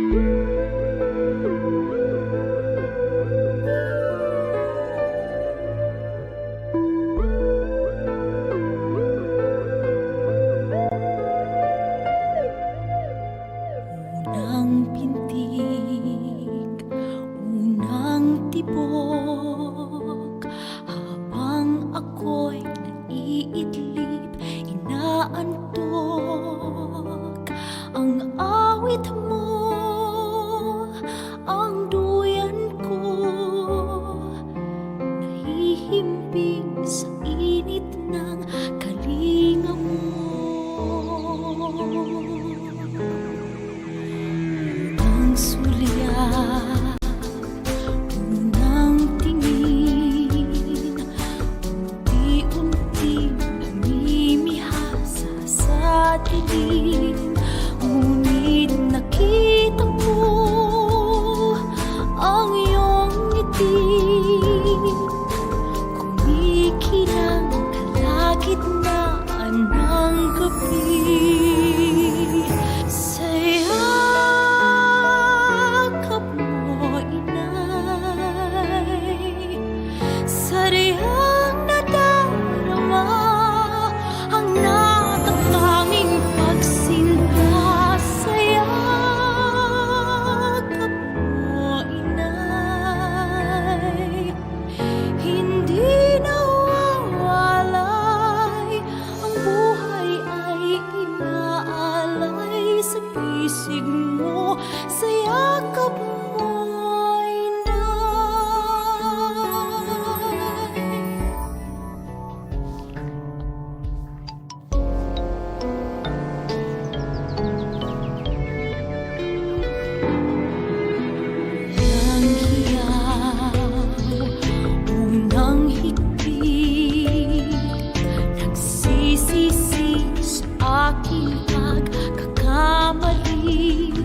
Unang pintig, unang tibok, habang ako'y naiidlip, inaantok. Ang awit mo, ang duyan ko, nahihimbing sa init ng kalinga mo. Unang sulyap, unang tingin, unti-unting namimihasa sa dilim. Ngunit nakita ko ang iyong ngiti, kumikinang kalagitnaan ng gabi. Sa yakap mo, inay, sadyang nadarama ang natatanging pagsinta. Sa yakap mo, inay, hindi nawawalay. Ang buhay ay inaalay sa pisig mo, sa yakap mo, inay. Unang hiyaw, unang higpit, nagsisisi sa aking pagkakamali.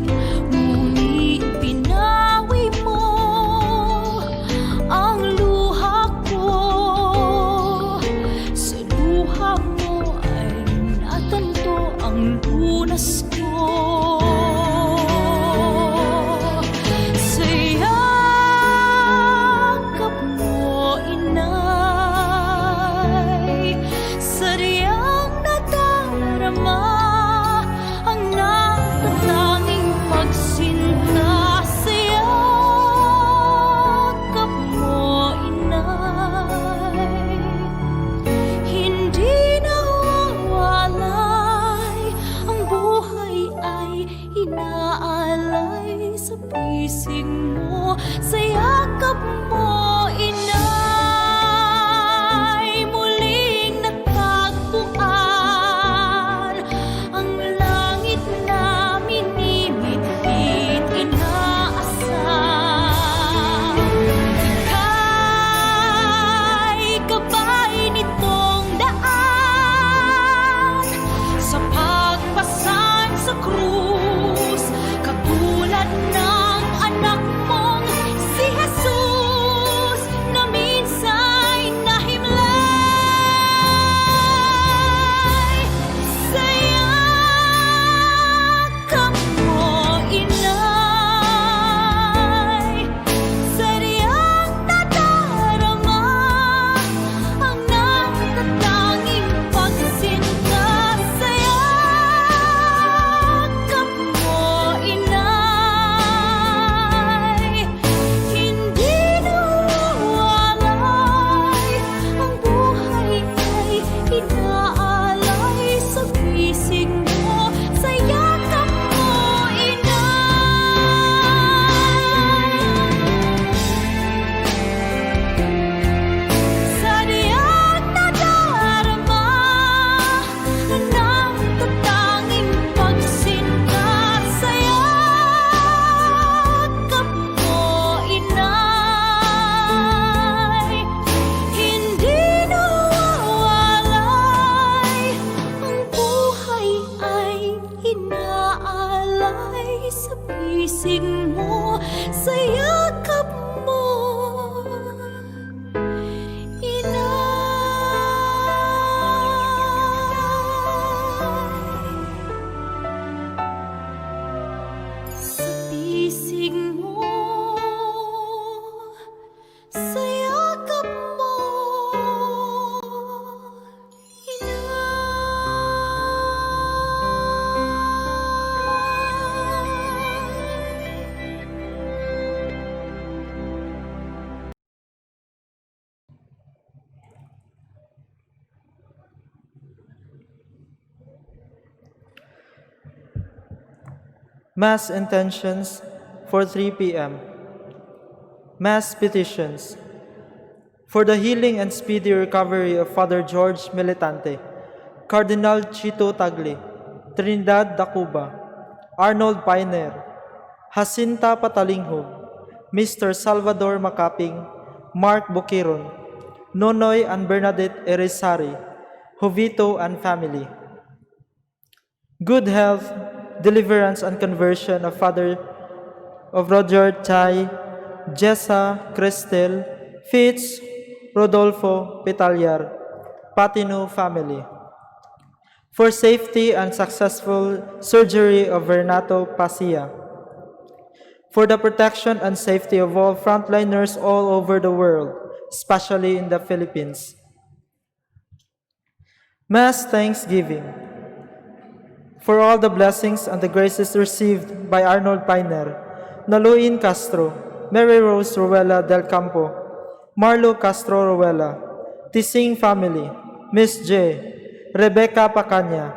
Ngunit pinawi mo ang luha ko. Sa luha mo ay natanto ang lunas ko. Sa yakap mo, inay, sadyang nadarama ang natatanging pagsinta. Sa yakap mo, inay, hindi nawawalay. Ang buhay ay inaalay sa pisig mo, sa yakap mo, inay. Muling natagpuan ang langit na minimithi, inaasam. Ika'y gabay nitong daan sa pagpasan sa krus, katulad ng anak mong si Jesus na minsa'y nahimlay. Sa yakap mo, inay, sadyang nadarama ang natatanging pagsinta. Sa yakap mo, inay, hindi nawawalay. Ang buhay ay inaalay sa pisig mo, sa yakap mo, inay. Sadyang nadarama ang natatanging pagsinta. Sa yakap mo, inay, hindi nawawalay. Ang buhay ay inaalay sa pisig mo, sa yakap mo, inay. Sa Mass intentions for 3 p.m. Mass petitions for the healing and speedy recovery of Father George Militante, Cardinal Chito Tagle, Trinidad Dacuba, Arnold Piner, Jacinta Patalinghug, Mr. Salvador Macaping, Mark Bukiron, Nonoy and Bernadette Erisari, Jovito and family. Good health, deliverance and conversion of Father of Roger Chai, Jessa Cristel, Fitz, Rodolfo Pitalyar, Patino family. For safety and successful surgery of Renato Pasia. For the protection and safety of all frontliners all over the world, especially in the Philippines. Mass Thanksgiving for all the blessings and the graces received by Arnold Piner, Naluin Castro, Mary Rose Ruela del Campo, Marlo Castro Ruela, Tising family, Miss J, Rebecca Pacaña,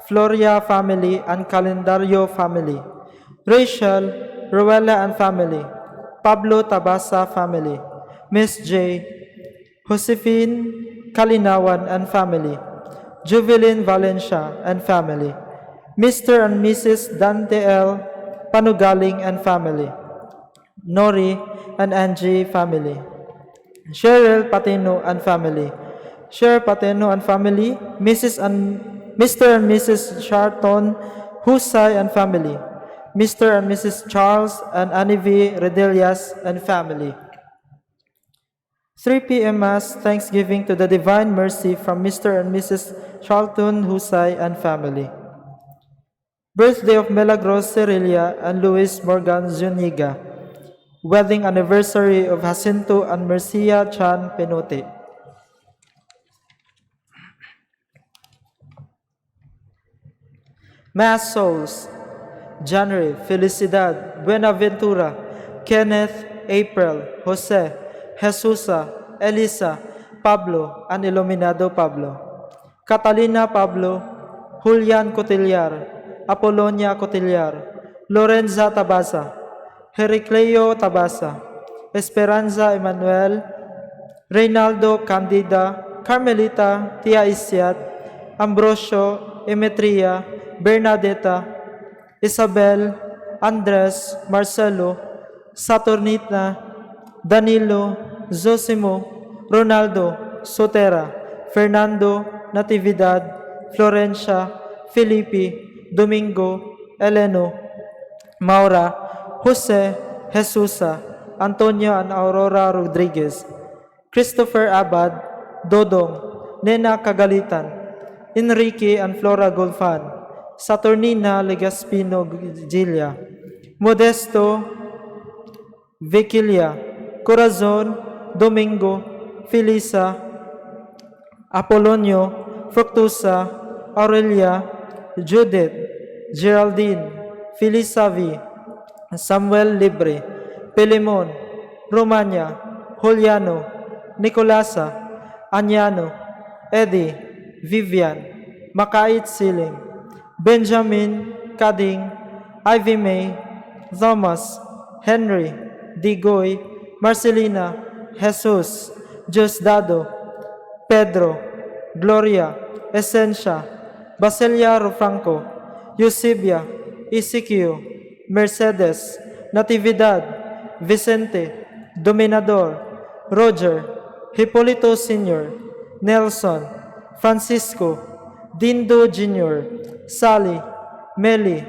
Floria family and Calendario family, Rachel Ruela and family, Pablo Tabasa family, Miss J, Josephine Kalinawan and family, Juvelin Valencia and family, Mr. and Mrs. Dante L. Panugaling and family, Nori and Angie family, Cheryl Patino and family, Cher Patino and family, Mrs. and Mr. and Mrs. Charlton Husay and family, Mr. and Mrs. Charles and Annie V. Redelias and family. 3 p.m. Mass Thanksgiving to the Divine Mercy from Mr. and Mrs. Charlton Husay and family. Birthday of Milagros Cerilia and Luis Morgan Zuniga. Wedding anniversary of Jacinto and Mercia Chan Penote. Mass Souls, January, Felicidad, Buenaventura, Kenneth, April, Jose, Jesusa, Elisa, Pablo, and Iluminado Pablo. Catalina Pablo, Julian Cotillar, Apolonia Cotillar, Lorenza Tabasa, Heracleo Tabasa, Esperanza Emanuel, Reynaldo Candida, Carmelita Tia Isiat, Ambrosio Emetria, Bernadetta, Isabel, Andres, Marcelo, Saturnita, Danilo, Zosimo, Ronaldo, Sotera, Fernando, Natividad, Florencia, Felipe, Domingo, Eleno, Maura, Jose, Jesusa, Antonio and Aurora Rodriguez, Christopher Abad, Dodong, Nena Kagalitan, Enrique and Flora Golfan, Saturnina Legaspino Gilia, Modesto Viquilia, Corazon, Domingo, Felisa, Apolonio, Fructusa, Aurelia, Judith, Geraldine, Felisa V, Samuel Libre, Pilimon, Romania, Juliano, Nicolasa, Anyano, Eddie, Vivian, Makait Siling, Benjamin, Kading, Ivy May, Thomas, Henry, Digoy, Marcelina, Jesus, Diosdado, Pedro, Gloria, Essencia, Basilia Rofranco, Eusebia, Ezekiel, Mercedes, Natividad, Vicente, Dominador, Roger, Hipolito Sr., Nelson, Francisco, Dindo Jr., Sally, Meli,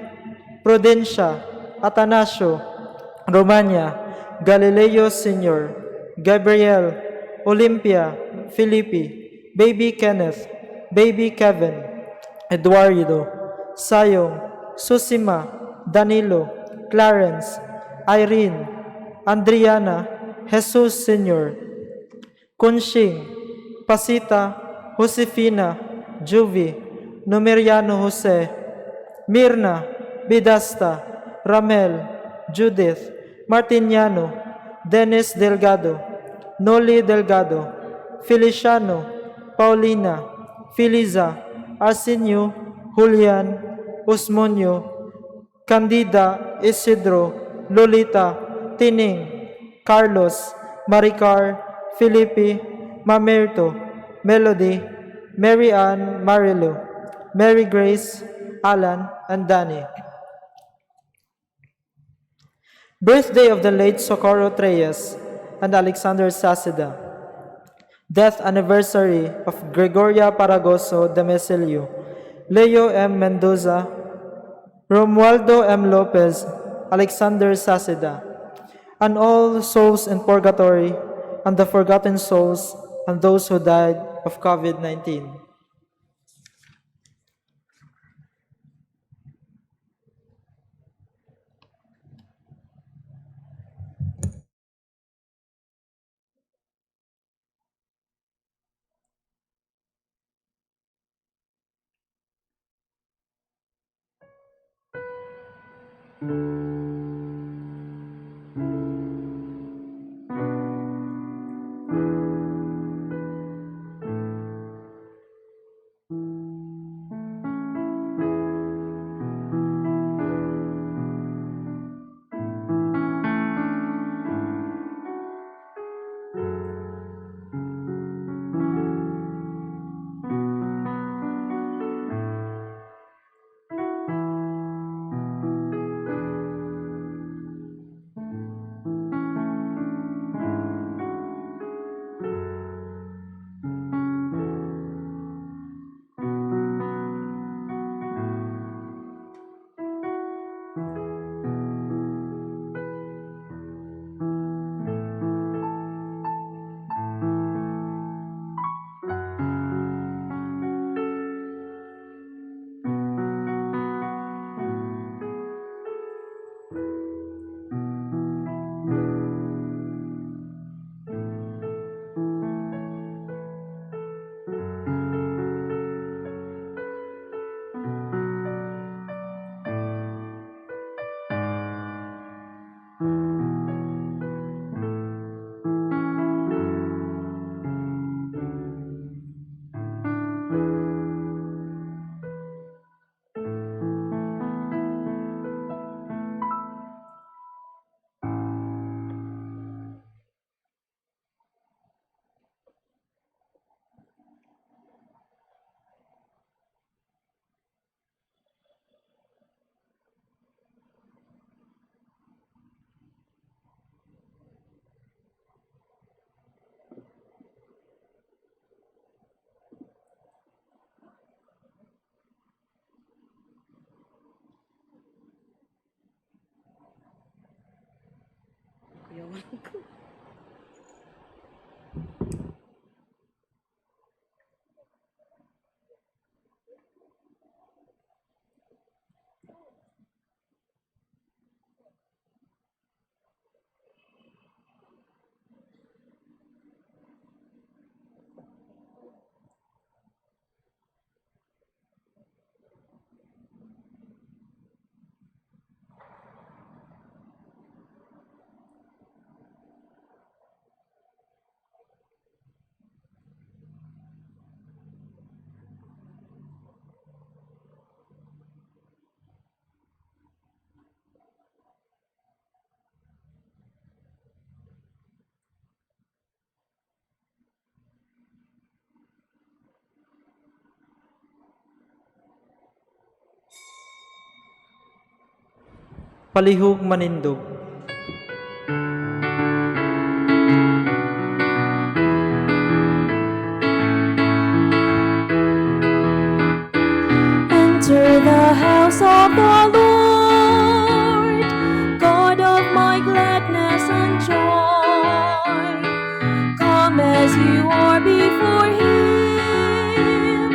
Prudencia, Atanasio, Romania, Galileo Sr., Gabriel, Olympia, Felipe, Baby Kenneth, Baby Kevin, Eduardo, Sayong, Susima, Danilo, Clarence, Irene, Andriana, Jesus Sr., Kunshing, Pasita, Josefina, Juvi, Numeriano Jose, Mirna, Bidasta, Ramel, Judith, Martiniano, Dennis Delgado, Noli Delgado, Feliciano, Paulina, Feliza, Arsenio, Julian, Osmonio, Candida, Isidro, Lolita, Tining, Carlos, Maricar, Felipe, Mamerto, Melody, Mary Ann, Marilu, Mary Grace, Alan, and Danny. Birthday of the late Socorro Treyes and Alexander Saceda. Death anniversary of Gregoria Paragoso de Mesilio, Leo M. Mendoza, Romualdo M. Lopez, Alexander Saceda, and all souls in purgatory, and the forgotten souls, and those who died of COVID-19. Kuyawan ko. Palihug manindog. Enter the house of the Lord, God of my gladness and joy. Come as you are before Him,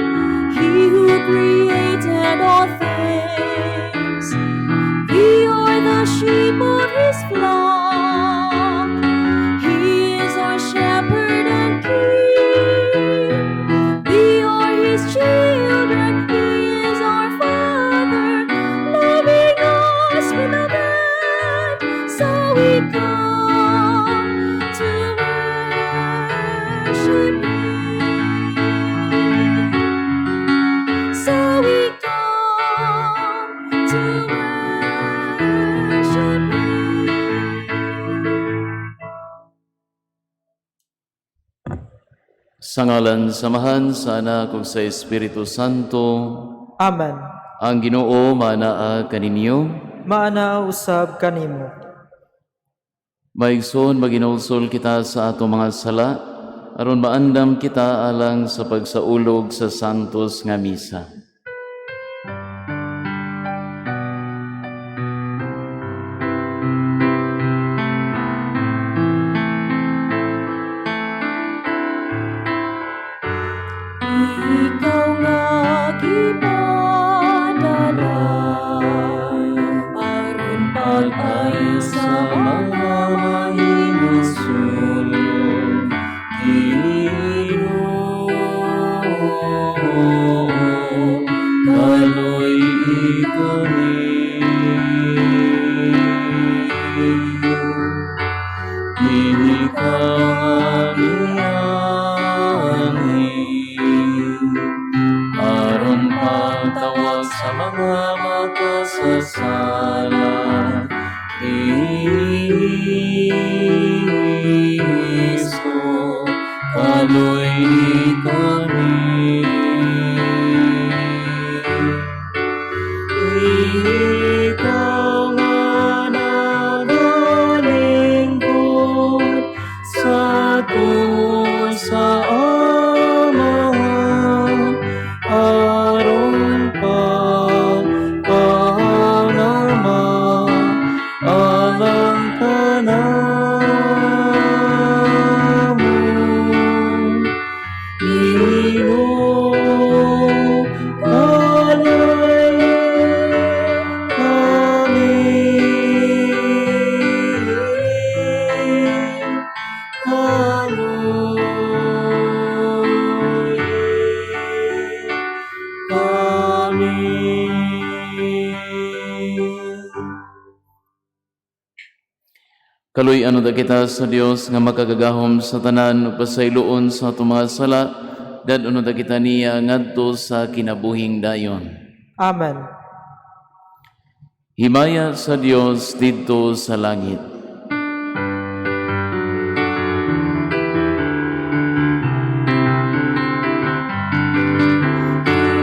He who created all things. We are the sheep of His flock. He is our shepherd and king. We are His children, He is our Father, loving us without end. So we come to worship Him. So we come to Sa ngalan sa Amahan, sa Anak ug sa Espiritu Santo. Amen. Ang Ginoo manaa kaninyo. Maanaa usab kanimo. Mga igsoon, maghinulsol kita sa ato mga sala aron maandam kita alang sa pagsaulog sa santos nga misa. Ikaw nga gipadala aron pag-ayo sa mga mahinulsol, Ginoo, kaloy-i kami. Ikaw nga mianhi aron pagtawag sa mga makasasala, Kristo, kaloy-i kami. Ikaw nga nagalingkod sa tuo sa Amahan aron pagpangama alang kanamo. Ginoo, kaloy-i kami. Kaloy-i kami. Kaluy-an unta kita sa Dios nga makagagahom sa tanan ug pasayloon sa atong mga sala, dad-on unta kita niya ngadto sa kinabuhing dayon. Amen. Himaya sa Dios didto sa langit.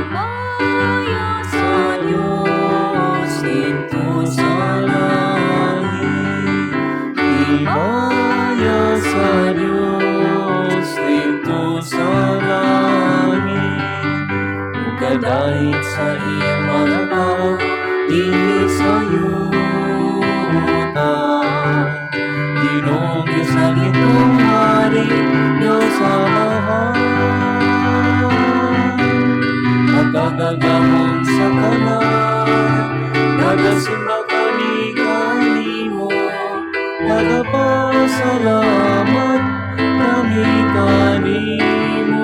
Himaya sa Diyos didto sa langit. Himaya sa Diyos didto sa langit. Ug kadait sa iyang mga tawo dinhi sa yuta. Ginoong Diyos langitong hari, Diyos Amahan, makagagahom sa tanan, nagasimba kami kanimo, nagapasalamat kami kanimo.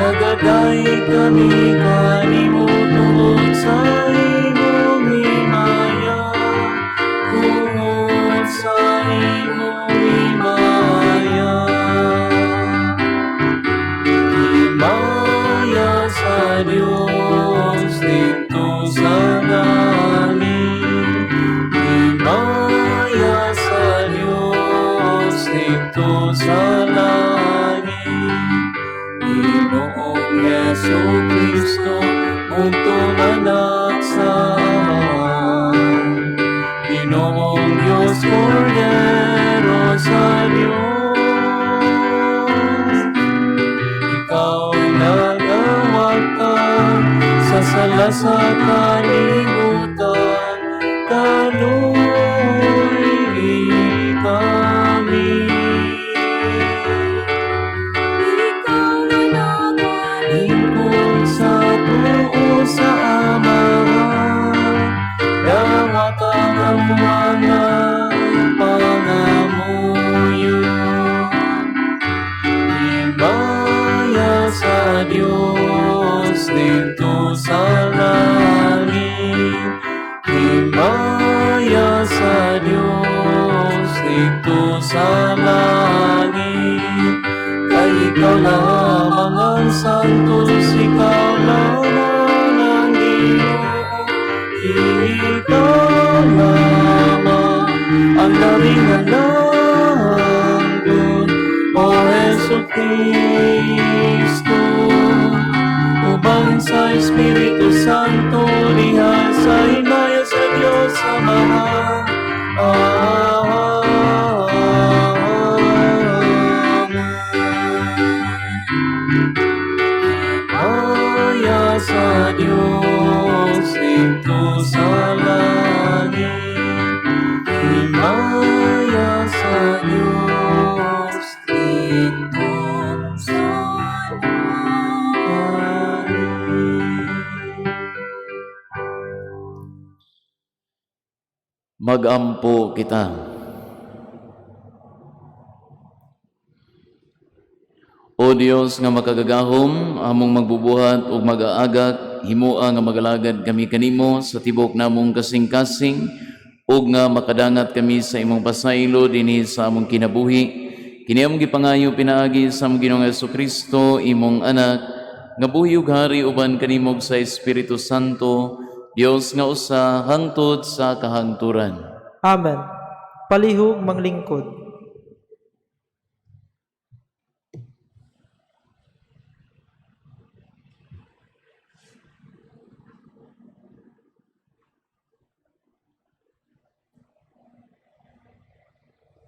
Nagadayeg kami kanimo tungod sa imong himaya, tungod sa imong himaya. Himaya sa Dios didto sa langit. Himaya sa Dios didto sa langit. Ginoong Hesu Kristo, bugtong Anak sa Amahan, Ginoong Diyos, Kordero sa Diyos. Ikaw nagawagtang sa sala sa kalibutan, kaloy-i kami. Ikaw nga Lingkod sa tuo sa Amahan, dawata ang mga pangamuyo. Himaya sa Diyos didto sa langit. Himaya sa Diyos didto sa langit. Kay ikaw lamang ang santos, ikaw lamang ang Ginoo, ikaw lamang ang labing halangdon, O Hesu. Kristo, uban sa Espiritu Santo, diha sa himaya sa Dios Amahan. Amen. Himaya sa Dios didto sa langit. Himaya sa Dios didto sa langit. Magampo kita. O Dios nga makagagahom, among magbubuhat ug mag-aagak, himoa nga magalagad kami kanimo sa tibok namong kasing-kasing ug nga makadangat kami sa imong pasaylo dinhi sa among kinabuhi. Kini among gipangayo pinaagi sa among Ginoong Kristo, imong anak, nga buhi ug hari uban kanimo sa Espiritu Santo, Dios nga usa hangtod sa kahangturan. Amen. Palihog manglingkod.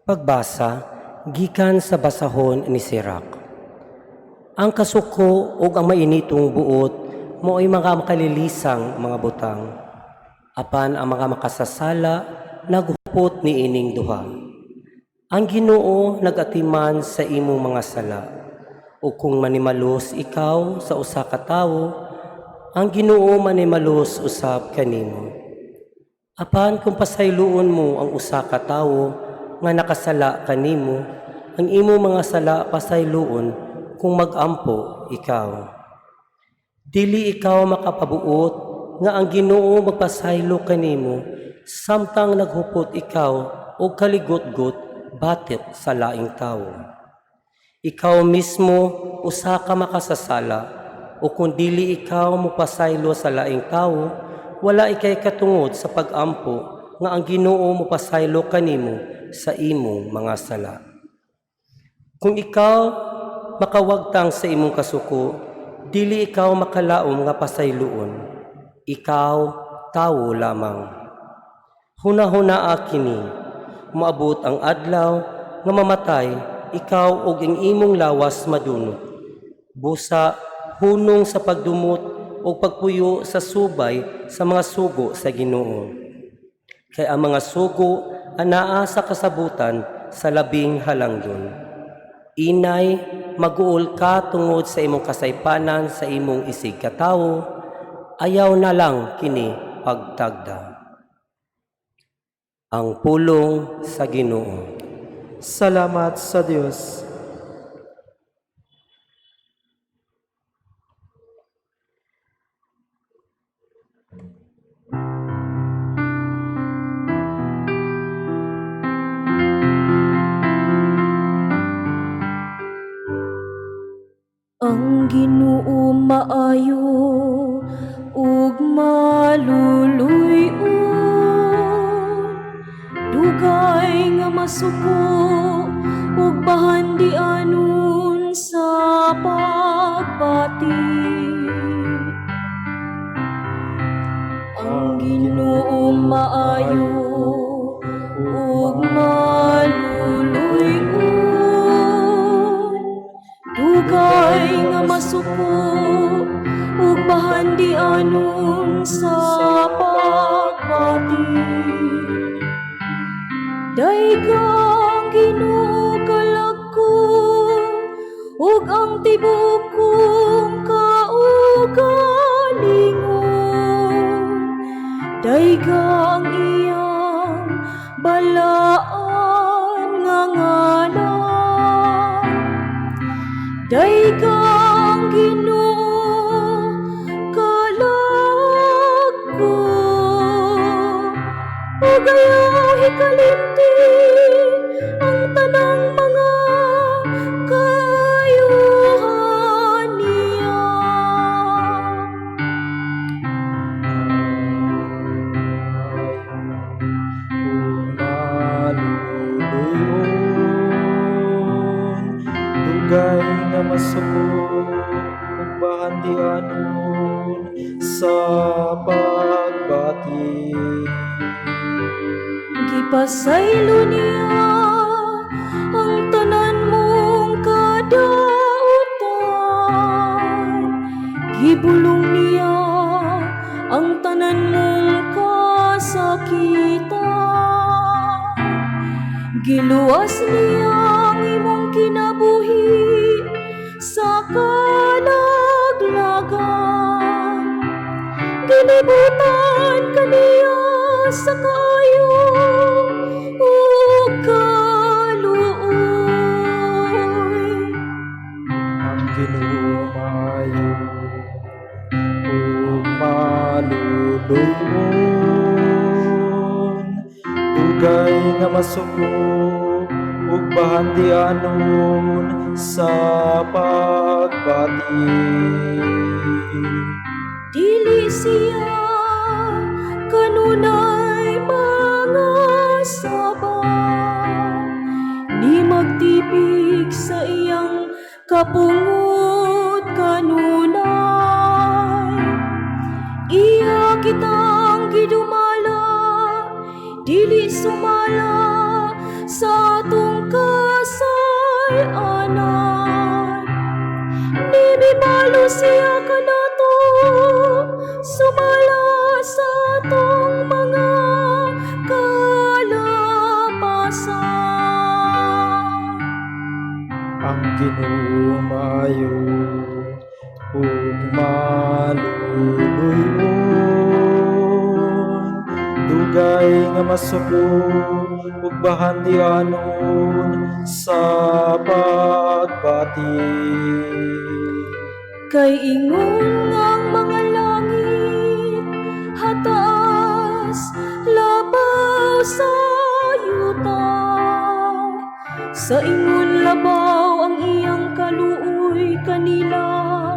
Pagbasa gikan sa basahon ni Sirach. Ang kasuko ug ang mainitong buot mao'y mga makalilisang mga butang. Apan ang mga makasasala naghupot niining duha. Ang Ginoo nagatiman sa imong mga sala. O kung manimalos ikaw sa usa ka tawo, ang Ginoo manimalos usab kanimo. Apan kung pasayloon mo ang usa ka tawo nga nakasala kanimo, ang imong mga sala pasayloon kung magampo ikaw. Dili ikaw makapabuot nga ang Ginoo magpasaylo kanimo samtang naghupot ikaw og kaligutgot batok sa laing tawo. Ikaw mismo usa ka makasasala, o kung dili ikaw mopasaylo sa laing tawo, wala ikay katungod sa pagampo nga ang Ginoo mopasaylo kanimo sa imong mga sala. Kung ikaw makawagtang sa imong kasuko, dili ikaw makalaom nga pasayloon. Ikaw tawo lamang. Hunahunaa kini, moabot ang adlaw nga mamatay ikaw ug ang imong lawas madunot. Busa hunong sa pagdumot ug pagpuyo sa subay sa mga sugo sa Ginoo. Kay ang mga sugo anaa sa kasabutan sa labing halangdon. Inay, maguol ka tungod sa imong kasaypanan sa imong isig katawo, ayaw na lang kini pagtagda. Ang pulong sa Ginoo. Salamat sa Dios. Ang Ginoo maayo ug maluluy-on, dugay nga masuko ug bahandianon sa pagbati. Ang Ginoo maayo ug maluluy-on, dugay nga masuko ug bahandianon sa pagbati. Dayga ang Ginoo kalag ko ug ang tibuok kong kaugalingon. Dayga ang iyang balaan nga ngalan. Dayga ang Ginoo kalag ko ug ayaw hikalimti ang tanang mga kaayuhan niya. Ug maluluy-on, dugay nga masuko ug bahandianon sa pagbati. Gipasaylo niya ang tanan mong kadautan. Gibulong niya ang tanan mong kasakitan. Giluwas niya ang imong kinabuhi sa kalaglagan. Gilibutan kaniya sa kaayo ug kaluoy. Ang Ginoo maayo ug maluluyon, dugay nga masuko ug bahandianon sa pagbati. Dili siya kanunay mga saba, ni magtipik sa iyang kapungot kanunay. Iya kitang gidumala, dili sumala sa atong kasalanan. Nibibalo siya kanato, sumala sa atong mga kalapasan. Ang Ginoo maayo ug maluluyon, dugay nga masuko ug bahandianon sa pagbati. Kay ingon ang mga langit hataas labaw sa yuta, sa ingon labaw ang iyang kaluoy kanila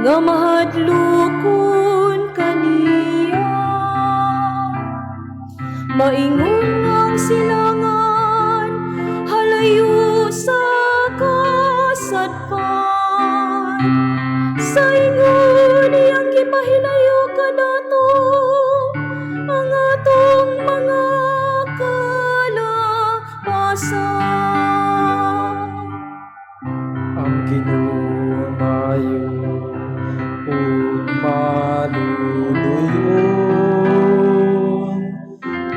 nga mahadlokon kaniya. Maingon ang silangan halayo sa kasadpan, sa ingon iyang gipahilayo kanato ang atong mga kalapasan. Ang Ginoo maayo ug maluluyon,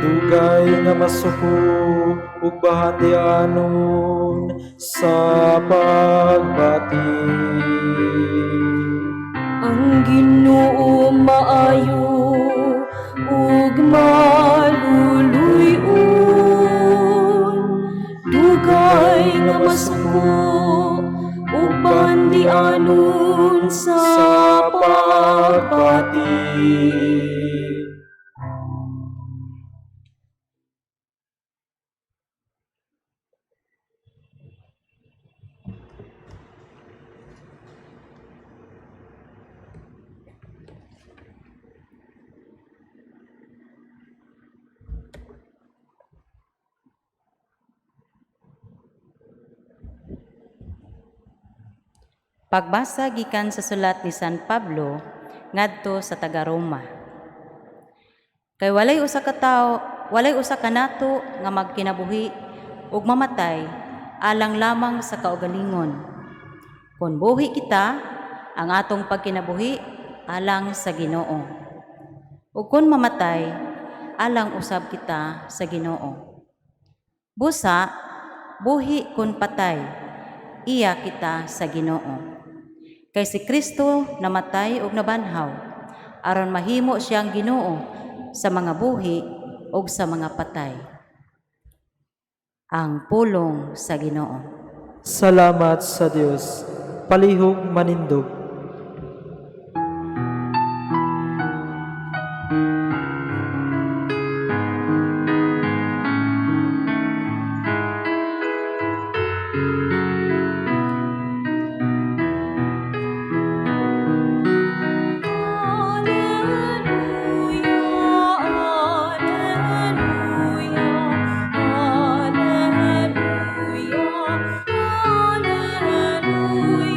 dugay nga masuko ug bahandianon sa pagbati. Ang Ginoo maayo ug maluluyon, dugay nga masuko ug bahandianon sa pagbati. Pagbasa gikan sa sulat ni San Pablo ngadto sa taga Roma. Kay walay usa ka tawo, walay usa ka nato nga magkinabuhi ug mamatay alang lamang sa kaugalingon. Kon buhi kita, ang atong pagkinabuhi alang sa Ginoo. Ug kon mamatay, alang usab kita sa Ginoo. Busa, buhi kon patay, iya kita sa Ginoo. Kay si Kristo namatay ug nabanhaw aron mahimo siyang Ginoo sa mga buhi ug sa mga patay. Ang pulong sa Ginoo. Salamat sa Dios. Palihog manindog. Alleluia, Alleluia, Alleluia, Alleluia.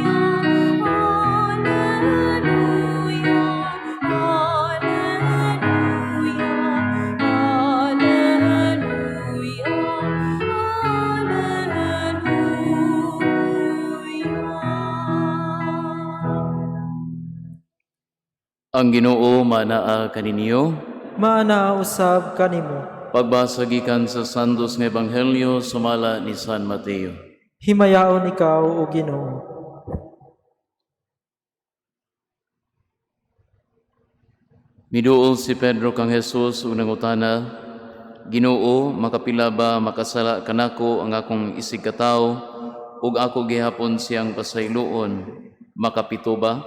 Ang Ginoo manaa kaninyo. Maanaa usab kanimo. Pagbasa gikan sa Santos nga Ebanghelyo sumala ni San Mateo. Himayaon ikaw, O Ginoo. Miduol si Pedro kang Jesus ug nangutana, "Ginoo, makapila ba makasala kanako ang akong isig katawo ug ako gihapon siyang pasayloon? Makapito ba?"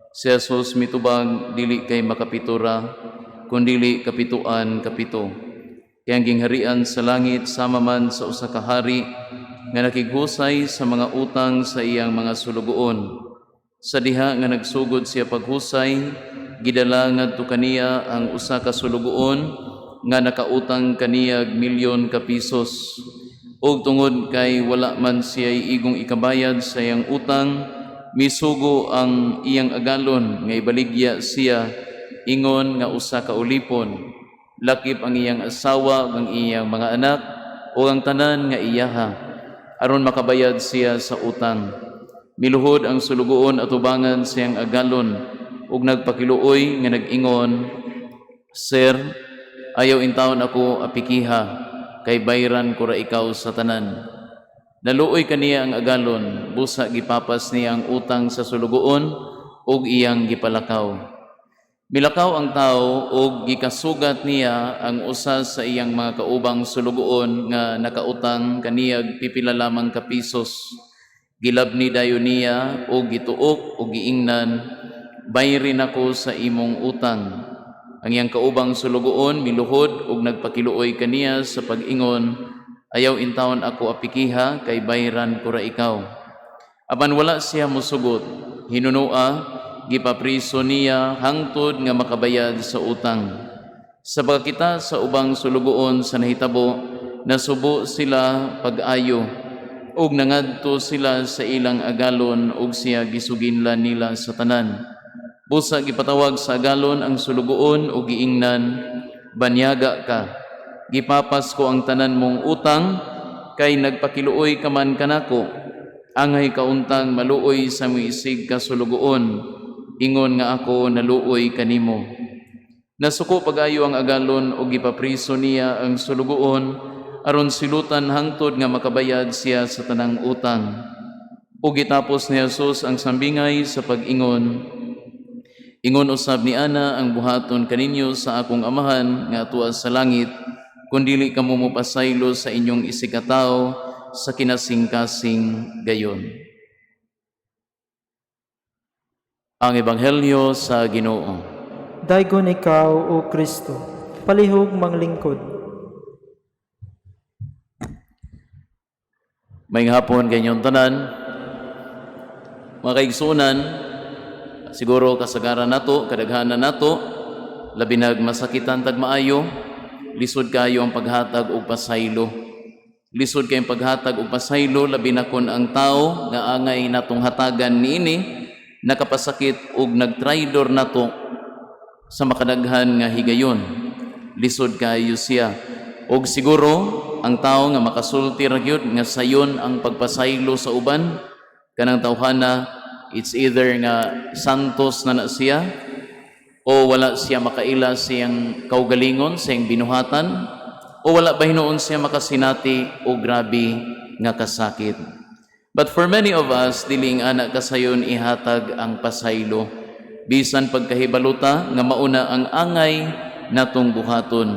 Si Jesus mitubag, "Dili kay makapito ra, kundili kapituan kapito. Kay ang gingharian sa langit sama man sa usa ka hari nga nakighusay sa mga utang sa iyang mga sulugoon. Sa diha nga nagsugod siya paghusay, gidala ngadto kaniya ang usa ka sulugoon nga nakautang kaniyag milyon ka pesos. Ug tungod kay wala man siya igong ikabayad sa iyang utang, misugo ang iyang agalon nga ibaligya siya ingon nga usa ka ulipon, lakip ang iyang asawa ug ang iyang mga anak ug ang tanan nga iyaha, aron makabayad siya sa utang. Miluhod ang sulugoon atubangan siyang agalon ug nagpakiluoy nga nag-ingon, 'Sir, ayaw intawon ako apikiha, kay bayran ko ra ikaw sa tanan.' Naluoy kaniya ang agalon, busa gipapas niya ang utang sa sulugoon ug iyang gipalakaw. Milakaw ang tawo ug gikasugat niya ang usa sa iyang mga kaubang sulugoon nga nakautang kaniyag pipila lamang ka pesos. Gilabni dayon niya ug gituok ug giingnan, 'Bayri nako sa imong utang.' Ang iyang kaubang sulugoon miluhod ug nagpakiluoy kaniya sa pag-ingon, 'Ayaw intawon ako apikiha, kay bayran ko ra ikaw.' Apan wala siya musugot. Hinunoa gipapriso niya hangtod nga makabayad sa utang. Sa pagkakita sa ubang sulugoon sa nahitabo, nasubo sila pag-ayo ug nangadto sila sa ilang agalon ug siya gisuginlan nila sa tanan. Busa gipatawag sa agalon ang sulugoon ug giingnan, 'Banyaga ka. Gipapas ko ang tanan mong utang kay nagpakiluoy ka man kanako. Angay kauntang maluoy sa imong isig ka sulugoon, ingon nga ako naluoy kanimo.' Nasuko pag-ayo ang agalon ug gipapriso niya ang sulugoon aron silutan hangtod nga makabayad siya sa tanang utang." Ug gitapos ni Jesus ang sambingay sa pag-ingon, "Ingon usab ni ana ang buhaton kaninyo sa akong Amahan nga atuwa sa langit kung dili kamo mopasaylo sa inyong isig katawo sa kinasingkasing gayon." Ang Ebanghelyo sa Ginoo. Daygon ikaw, O Kristo. Palihog manglingkod. Maayong hapon kaninyong tanan. Mga kaigsunan, siguro kasagaran nato, kadaghanan nato, labi nag masakitan tag maayo, lisod kayo ang paghatag og pasaylo. Lisod kay ang paghatag og pasaylo, labi na kon ang tao nga angay natong hatagan niini nakapasakit og nagtraidor nato sa makadaghan nga higayon. Lisod kayo siya. Og siguro ang tao nga makasulti ra gyud nga sayon ang pagpasaylo sa uban, kanang tawhana, it's either nga santos na na siya o wala siya makaila siyang kaugalingon, siyang binuhatan, o wala ba hinuon siya makasinati o grabe nga kasakit. But for many of us, dili ana kasayon ihatag ang pasaylo. Bisan pagkahibaluta nga mauna ang angay natong buhaton.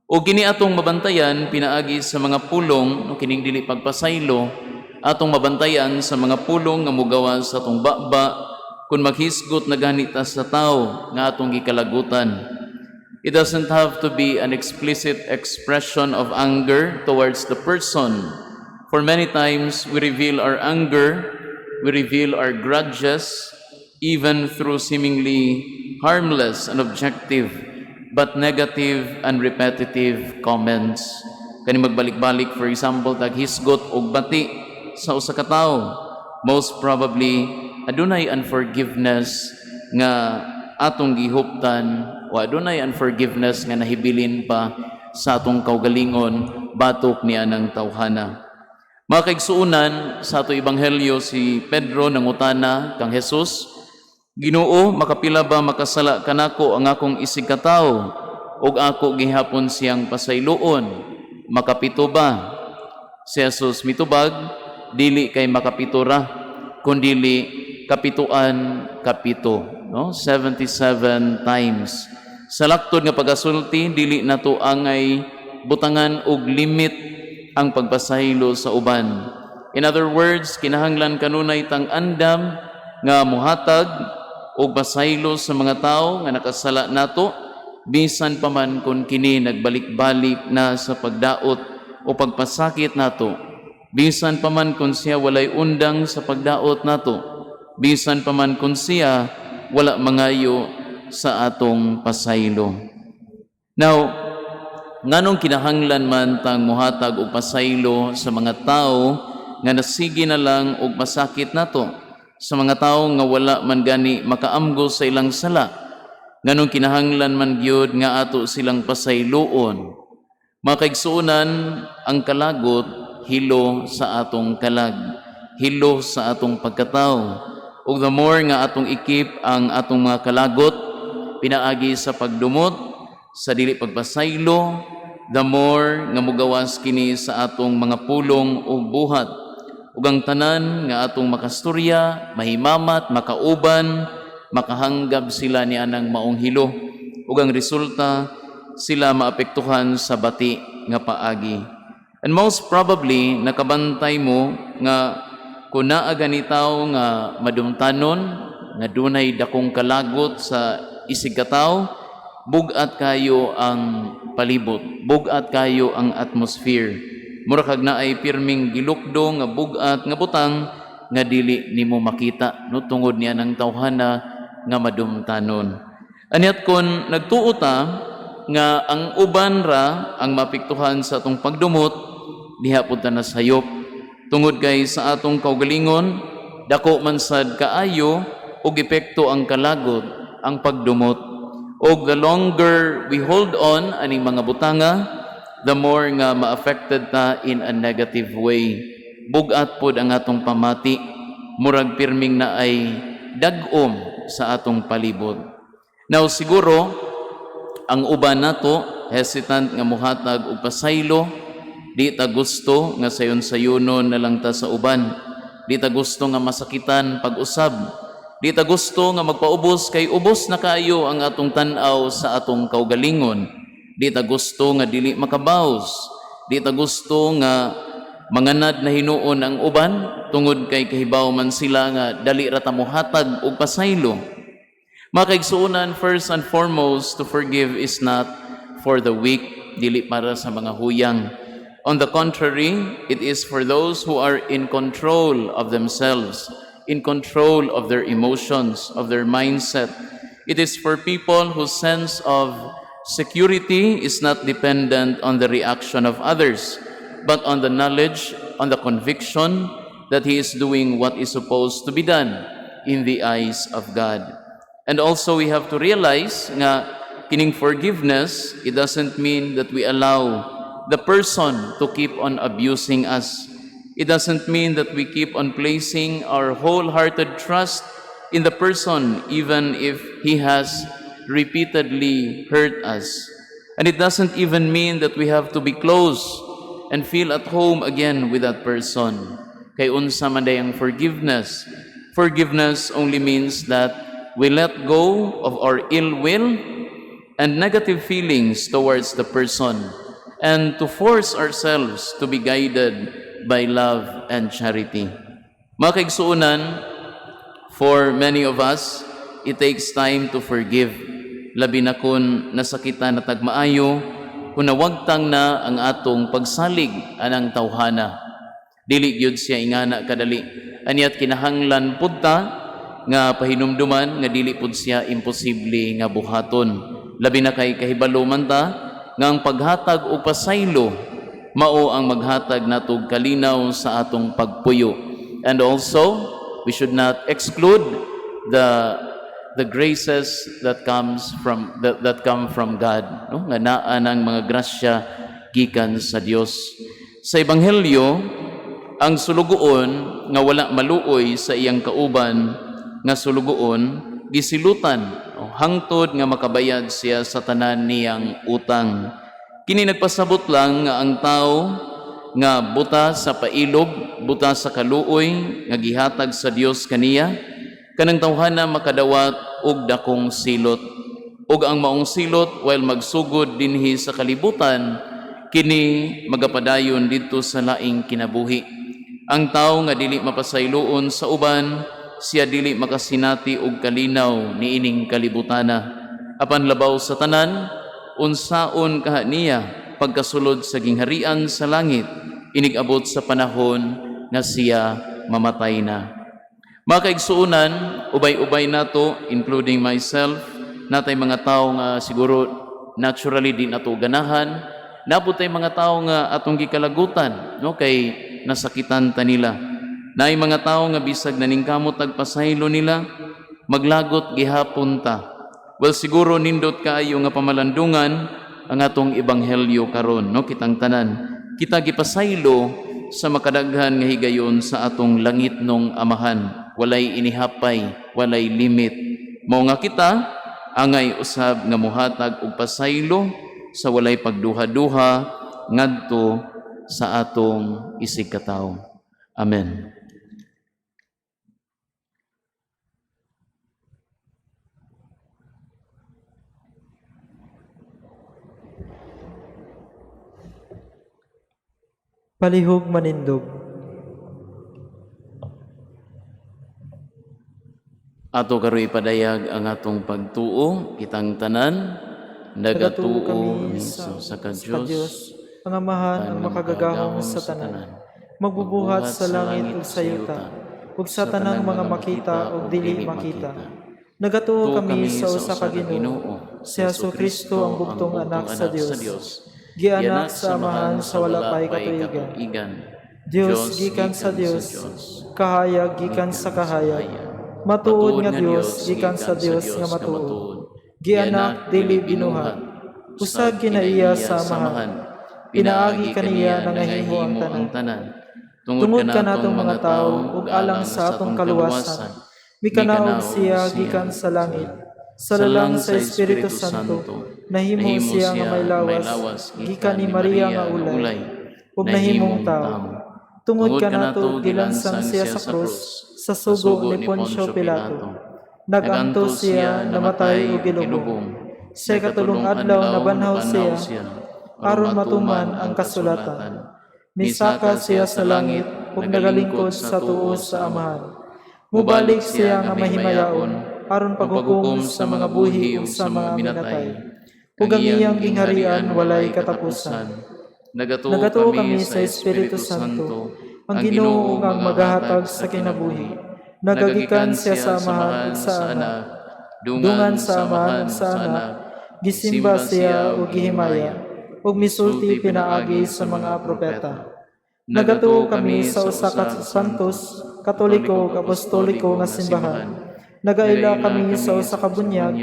O kini atong mabantayan pinaagi sa mga pulong, no, kining dili pagpasaylo, atong mabantayan sa mga pulong nga mugawas sa atong baba kung maghisgot na ganita sa tao nga atong gikalagutan. It doesn't have to be an explicit expression of anger towards the person. For many times we reveal our anger, we reveal our grudges, even through seemingly harmless and objective, but negative and repetitive comments. Kani magbalik-balik, for example, taghisgot og bati sa usa ka tawo. Most probably, adunay unforgiveness nga atong gihuptan o adunay unforgiveness nga nahibilin pa sa atong kaugalingon batok niya ng tawhana. Mga kaigsuunan, sa ato ebanghelyo, si Pedro nangutana kang Jesus, "Ginoo, makapila ba makasala kanako ang akong isigkatawo ug ako gihapon siyang pasayloon? Makapito ba?" Si Jesus mitubag, "Dili kay makapito ra, kundili kapituan kapito," no? 77 times. Sa laktod nga pagasulti, dili nato angay butangan og limit ang pagpasaylo sa uban. In other words, kinahanglan kanunay tang andam nga muhatag og pasaylo sa mga tawo nga nakasala nato, bisan pa man kung kini nagbalik-balik na sa pagdaot o pagpasakit nato, bisan pa man kung siya walay undang sa pagdaot nato, bisan pa man kung siya wala mangayo sa atong pasaylo. Now, nganong kinahanglan man tang muhatag og pasaylo sa mga tawo nga nasigi na lang og masakit nato, sa mga tawo nga wala man gani makaamgo sa ilang sala? Nganong kinahanglan man gyud nga ato silang pasayloon? Mga kaigsuonan, ang kalagot hilo sa atong kalag, hilo sa atong pagkatao. Ug the more nga atong i-keep ang atong mga kalagot pinaagi sa pagdumot, sa dili pagpasaylo, the more nga mugawas kini sa atong mga pulong ug buhat. Ug ang tanan nga atong makastorya, mahimamat, makauban, makahanggab sila ni anang maong hilo. Ug ang resulta, sila maapektuhan sa bati nga paagi. And most probably, nakabantay mo nga kung naa gani tawo nga madumtanon, nga dunay dakong kalagot sa isig katawo, bug-at kayo ang palibot, bug-at kayo ang atmosphere. Mura kag naay pirming gilukdo nga bug-at nga butang nga dili nimo makita, no, tungod niya ng tawhana nga madumtanon. Aniat kon nagtuo ta nga ang uban ra ang maapektuhan sa atong pagdumot, diha pud ta nasayop. Tungod kay sa atong kaugalingon, dako man sad kaayo og epekto ang kalagot, ang pagdumot. Og the longer we hold on aning mga butanga, the more nga ma-affected ta in a negative way. Bugat pod ang atong pamati, murag pirming naay dag-om sa atong palibot. Now siguro ang uban nato hesitant nga muhatag og pasaylo. Di ta gusto nga sayon-sayonon na lang ta sa uban. Di ta gusto nga masakitan pag-usab. Di ta gusto nga magpaubos kay ubos na kaayo ang atong tan-aw sa atong kaugalingon. Di ta gusto nga dili makabaws. Di ta gusto nga manganad na hinuon ang uban tungod kay kahibaw man sila nga dali ra ta mohatag og pasaylo. Mga kaigsuonan, first and foremost, to forgive is not for the weak, dili para sa mga huyang. On the contrary, it is for those who are in control of themselves, in control of their emotions, of their mindset. It is for people whose sense of security is not dependent on the reaction of others, but on the knowledge, on the conviction that he is doing what is supposed to be done in the eyes of God. And also we have to realize nga kining forgiveness, it doesn't mean that we allow the person to keep on abusing us. It doesn't mean that we keep on placing our wholehearted trust in the person even if he has repeatedly hurt us. And it doesn't even mean that we have to be close and feel at home again with that person. Kay unsa man day ang forgiveness? Forgiveness only means that we let go of our ill will and negative feelings towards the person and to force ourselves to be guided by love and charity. Mga kaigsuonan, for many of us, it takes time to forgive. Labi na kung nasakitan na tag maayo, kung nawagtang na ang atong pagsalig anang tawhana. Dili gyud siya ingana kadali. Aniat kinahanglan pud ta nga pahinumduman nga dili pud siya imposible nga buhaton. Labi na kay kahibalo man ta nga ang paghatag og pasaylo mao ang maghatag natog kalinaw sa atong pagpuyo. And also, we should not exclude the graces that come from God, no, nga naa ng mga grasya gikan sa Dios. Sa ebanghelyo, ang sulugoon nga wala maluoy sa iyang kauban nga sulugoon gisultihan sa iyang amo. gisilutan, o hangtod nga makabayad siya sa tanan niyang utang. Kini nagpasabot lang nga ang tao nga buta sa pailob, buta sa kaluoy nga gihatag sa Dios kaniya, kanang tawhana makadawat og dakong silot. Ug ang maong silot while magsugod dinhi sa kalibutan, kini magapadayon didto sa laing kinabuhi. Ang tawo nga dili mapasayloon sa uban, siya dili makasinati og kalinaw niining kalibutana. Apan labaw sa tanan, unsaon kaha niya pagkasulod sa gingharian sa langit, inig-abot sa panahon nga siya mamatay na. Mga kaigsuonan, ubay-ubay nato, including myself, natay mga tao nga siguro naturally di nato ganahan, naa pod tay mga tao nga atong gikalagutan, no, kay nasakitan ta nila. Naay mga tao nga bisag naningkamot tag pasaylo nila, maglagot gihapon ta. Well, siguro nindot kaayo nga pamalandungan ang atong ebanghelyo karon, no, kitang tanan. Kita gipasaylo sa makadaghan nga higayon sa atong langitnong Amahan. Walay inihapay, walay limit. Mao nga kita angay usab nga mohatag og pasaylo sa walay pagduha-duha ngadto sa atong isigkatawo. Amen. Palihog manindog. Ato karon ipadayag ang atong pagtuo, kitang tanan, nagatuo kami sa usa ka Dios, ang Amahan ang makagagahom sa tanan, magbubuhat sa langit ug sa yuta, ug sa tanang mga makita ug dili makita. Nagatuo kami sa usa ka Ginoo, si Jesu Kristo ang bugtong anak sa Dios, gianak sa Amahan sa wala pay katuigan. Dios gikan sa Dios, kahayag gikan sa kahayag, matuod nga Dios gikan sa Dios nga matuod. Gianak dili binuhat, usag kinaiya sa Amahan, pinaagi kaniya nangahimo ang tanan. Tungod kanatong mga tawo ug alang sa atong kaluwasan, mikanaog siya gikan sa langit. Sa lalang sa Espiritu Santo, nahimo siya nga may lawas, gikan ni Maria nga ulay, ug nahimong tawo. Tungod kanato gilansang siya sa krus, sa sugo ni Poncio Pilato. Nagantos siya, namatay ug gilubong. Sa ikatulong adlaw nabanhaw siya, aron matuman ang kasulatan. Misaka siya sa langit ug nagalingkod sa tuo sa Amahan. Mubalik siya nga mahimayaon aron paghukom sa mga buhi ug sa mga minatay. Ug ang iyang gingharian walay katapusan. Nagatuo kami sa Espiritu Santo, ang Ginoo ang magahatag sa kinabuhi. Nagagikan siya sa Amahan ug sa Anak. Dungan sa Amahan ug sa Anak, gisimba siya ug gihimaya, ug misulti pinaagi sa mga propeta. Nagatuo kami sa usa ka santos, katoliko ug apostoliko nga simbahan. Nagaila kami sa usa ka bunyag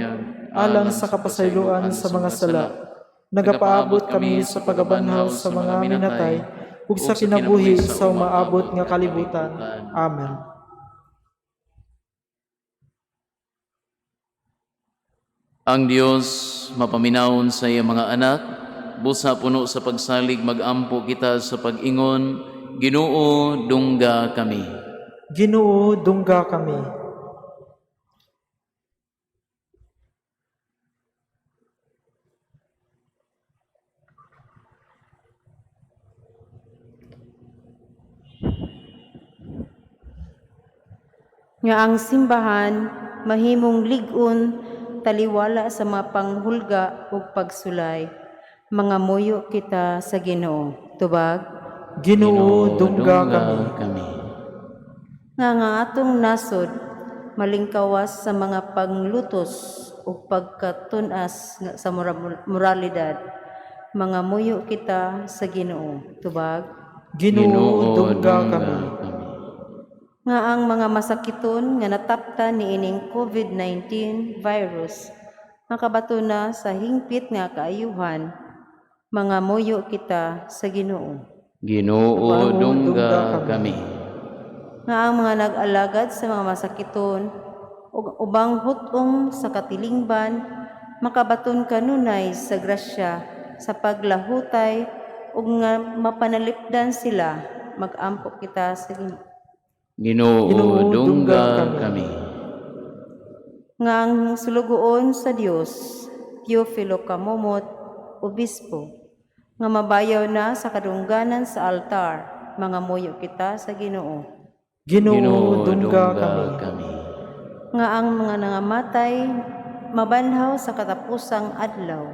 alang sa kapasayloan sa mga sala. Nagapaabot kami sa pagabanhaw sa mga minatay ug sa kinabuhi sa umaabot nga kalibutan. Amen. Ang Dios mapaminawon sa iyang mga anak, busa puno sa pagsalig magampo kita sa pag-ingon, Ginoo, dungga kami. Ginoo, dungga kami. Nga ang simbahan mahimong lig-on taliwala sa mga panghulga ug pagsulay. Mangamuyo kita sa Ginoo. Tubag. Ginoo, dungga kami. Kami. Nga nga atong nasod malingkawas sa mga panglutos ug pagkatun-as nga sa moralidad. Mangamuyo kita sa Ginoo. Tubag. Ginoo, dungga kami. Nga ang mga masakiton nga nataptan niining COVID-19 virus makabato na sa hingpit nga kaayuhan. Mangamuyo kita sa Ginoo. Ginoo, dungga kami. Nga ang mga nag-alagad sa mga masakiton Ug ubang hut-ong sa katilingban, makabaton kanunay sa grasya sa paglahutay ug nga mapanalipdan sila. Magampo kita sa Ginoo. Ginoo, Ginoo, dungga dungga kami. Nga ang sulugoon sa Dios, Teofilo Camomot, Obispo, nga mabayaw na sa kadungganan sa altar, mangamuyo kita sa Ginoo. Ginoo, dungga kami. Kami. Nga ang mga nangamatay mabanhaw sa katapusang adlaw,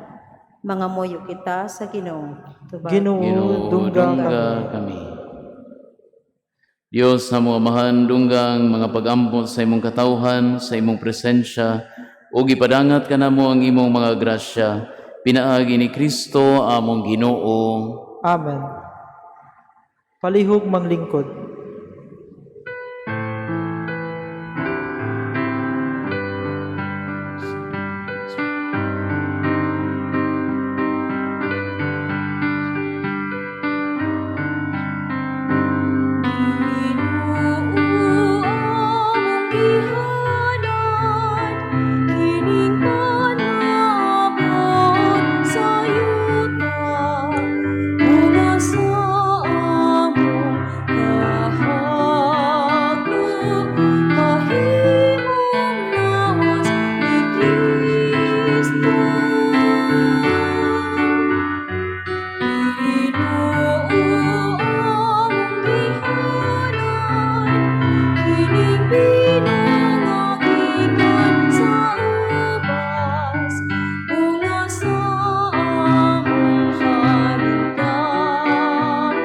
mangamuyo kita sa Ginoo. Tubag. Ginoo, Ginoo, dungga kami. Dungga kami. Diyos sa mga amahan, dungga ang mga pag-ampot sa imong katawhan, sa imong presensya, ug ipadangat kanamo ang imong mga grasya, pinaagi ni Kristo among Ginoo. Amen. Palihog manglingkod. Ginoo, among gihalad, kining panabot sa yuta, bunga sa among kahako, mahimong lawas ni Kristo. Ginoo, among gihalad, kining bino nga gikan sa ubas, bunga sa among paningkamot,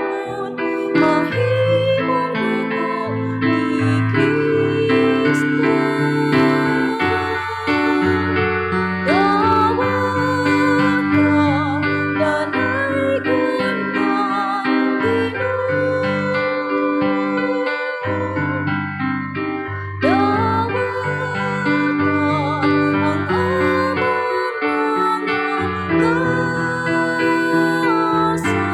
mahimong dugo ni Kristo. Dawata danaygon ang Ginoo. Dawata ang among mga gasa,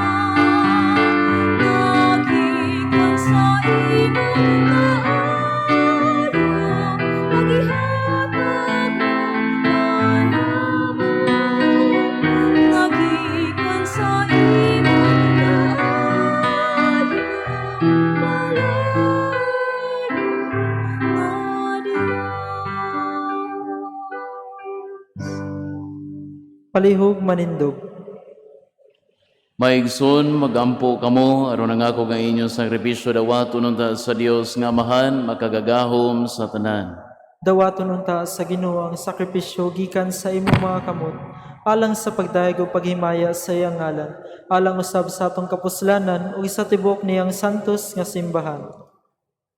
nga gikan sa imong kaayo, magihatag mo kanamo. Nga gikan sa imong kaayo, dalaygon nga Dios. Palihog manindog. Maigsoon, magampo kamo, aron nangako nga inyong sakripisyo dawaton unta sa Dios nga Amahan, makagagahom sa tanan. Dawaton unta sa Ginoo ang sakripisyo gikan sa imong mga kamot, alang sa pagdayeg ug paghimaya sa iyang ngalan, alang usab sa atong kapuslanan ug sa tibuok niyang santos nga simbahan.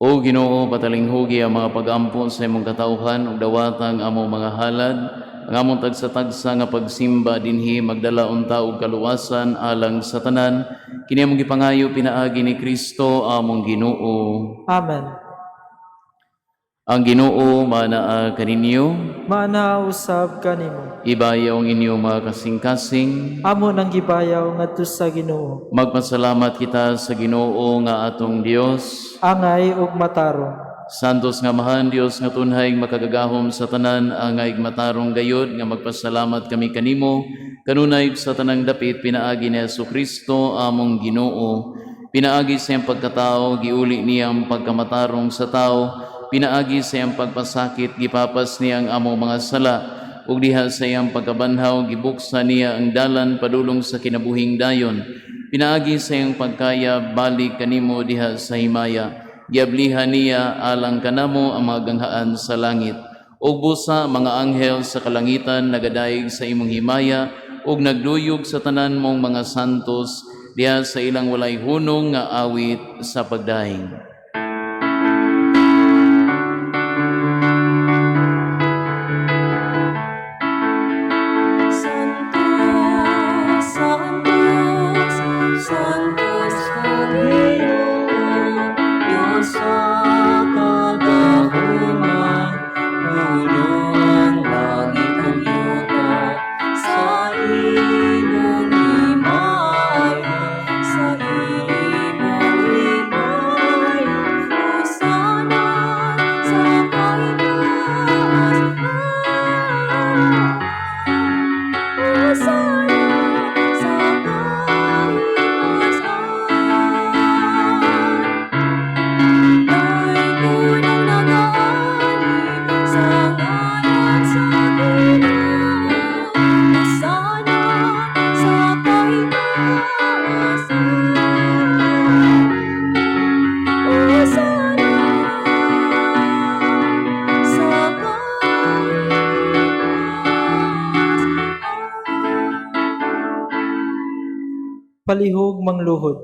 O Ginoo, patalinghugi ang mga pagampo sa imong katawhan ug dawata ang among mga halad, ang among tagsa-tagsa nga pagsimba dinhi magdala unta og kaluwasan alang sa tanan. Kini among gipangayo pinaagi ni Kristo among Ginoo. Amen. Ang Ginoo manaa kaninyo, Maanaa usab kanimo. Ibayaw ang inyong mga kasing-kasing. Amo nang gibayaw ngadto sa Ginoo. Magpasalamat kita sa Ginoo nga atong Dios. Angay ug matarong. Santos nga Amahan, Dios nga tunhay makagagahom sa tanan, angay matarong gayod nga magpasalamat kami kanimo kanunay sa tanang dapit pinaagi ni Kristo among Ginoo. Pinaagi sa iyang pagkatao, giuli niya ang pagkamatarong sa tao, pinaagi sa iyang pagpasakit, gipapas niya ang among mga sala, ug diha sa iyang pagkabanhaw, gibuksa niya ang dalan padulong sa kinabuhing dayon. Pinaagi sa iyang pagkaya, balik kanimo diha sa himaya. Giablihan niya alang kanamo ang mga ganghaan sa langit. Ug busa mga anghel sa kalangitan nagadayeg sa imong himaya ug nagduyog sa tanan mong mga santos diha sa ilang walay hunong nga awit sa pagdaing. Santo, Santo, Santo sa Ginoo, Diyos sa kagahuman, puno ang langit ug yuta sa imong himaya, sa imong himaya. Palihog mangluhod.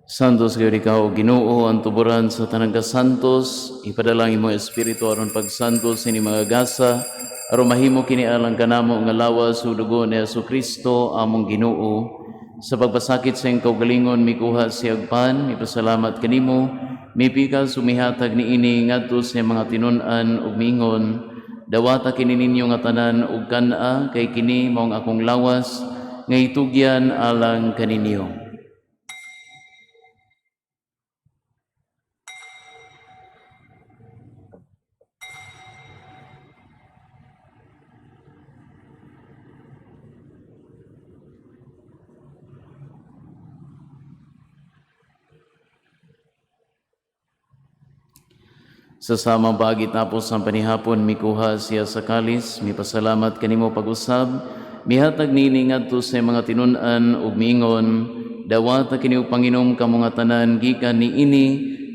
Santos gayon ikaw, Ginoo, ang tuburan sa tanang kasantos, ipadala ang imong espiritu aron pagsantos ini mga gasa, aron mahimo kini alang kanamo nga lawas ug dugo ni Hesukristo among Ginoo. Sa pagpasakit sa iyang kaugalingon, mikuha siyag pan, mipasalamat kanimo, mipikas umihatag niini ngadto sa iyang mga tinun-an ug miingon, dawata kini ninyo nga tanan ug kan-a, kay kini mao ang akong lawas nga itugyan alang kaninyo. Sa samang paagi tapos ang panihapon, mikuha siya sa kalis, mipasalamat kanimo pag-usab, mihatag niini ngadto sa mga tinun-an ug miingon, dawata kini og panginom kamo nga tanan gikan niini,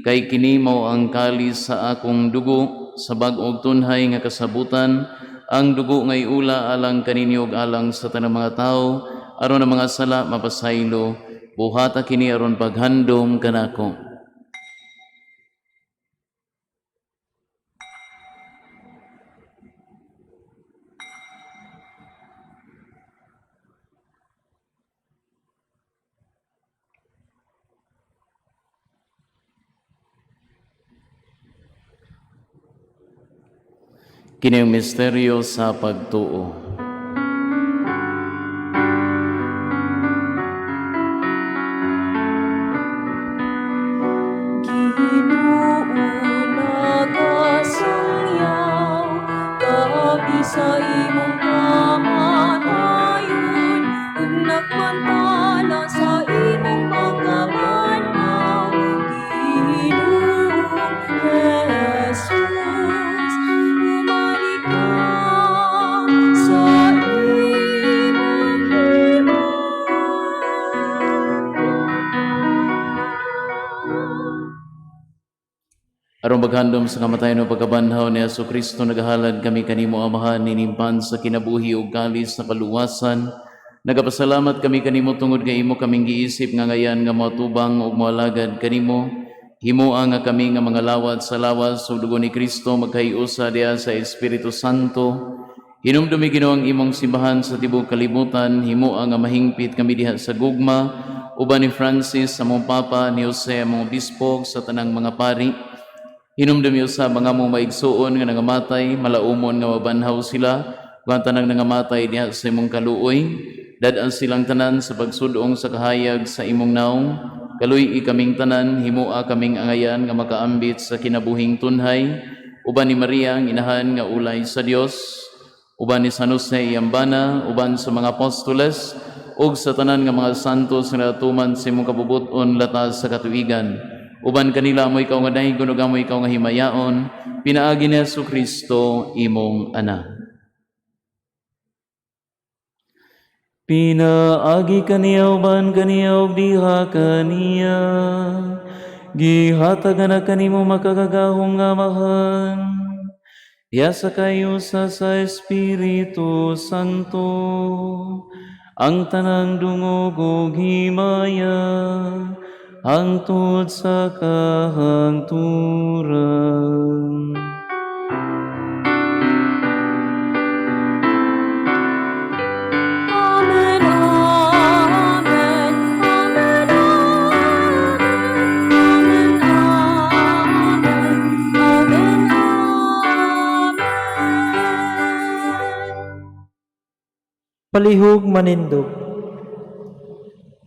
kay kini mao ang kalis sa akong dugo sa bag-ong tunhay nga kasabutan, ang dugo nga iula alang kaninyo ug alang sa tanang mga tawo, aron ang mga sala mapasaylo, buhata kini aron paghandom kanako. Kini ang misteryo sa pagtuo. Ginoo, nagasangyaw kami sa imong kamatayon ug nagmantala sa imong pagkabanhaw. Ginoong Jesus, bumalik ka sa imong himaya. Aron maghandom sa kamatayon ug pagkabanhaw ni Hesukristo, nagahalad kami kanimo, Amahan, ninimpan sa kinabuhi ug kalis sa kaluwasan. Nagapasalamat kami kanimo tungod kay imo kaming giisip nga ngayan nga moatubang ug moalagad kanimo. Himoa nga kami nga mga lawat sa lawas ug dugo ni Kristo magkahiusa diha sa Espiritu Santo. Hinumdumi, Ginoo, ang imong simbahan sa tibuok kalibutan, himoa nga mahingpit kami diha sa gugma uban ni Francis among Papa, ni Jose among Obispo, sa tanang mga pari. Hinumdumi usab ang among maigsuon nga nangamatay, malaumon nga mabanhaw sila, ug ang tanang nangamatay diha sa imong kaluoy. Dad-an silang tanan sa pagsudong sa kahayag sa imong naong. Kaluy-i kaming tanan, himoa kaming angayan nga makaambit sa kinabuhing tunhay, uban ni Maria ang inahan nga ulay sa Dios, uban ni San Jose iyang bana, uban sa mga apostoles, ug sa tanan nga mga santos nga natuman sa imong kabubut-on latas sa katuigan. Uban kanila amo ikaw nga daygon ug amo ikaw nga himayaon, pinaagi ni Hesukristo imong Anak. Pinaagi kaniya, uban kaniya ug diha kaniya, gihatag na kanimo makagagahom nga Amahan, diha sa kahiusa sa Espiritu Santo, ang tanang dungog ug himaya hangtod sa kahangturan. Amen, amen, amen, amen, amen, amen, amen. Palihog manindog.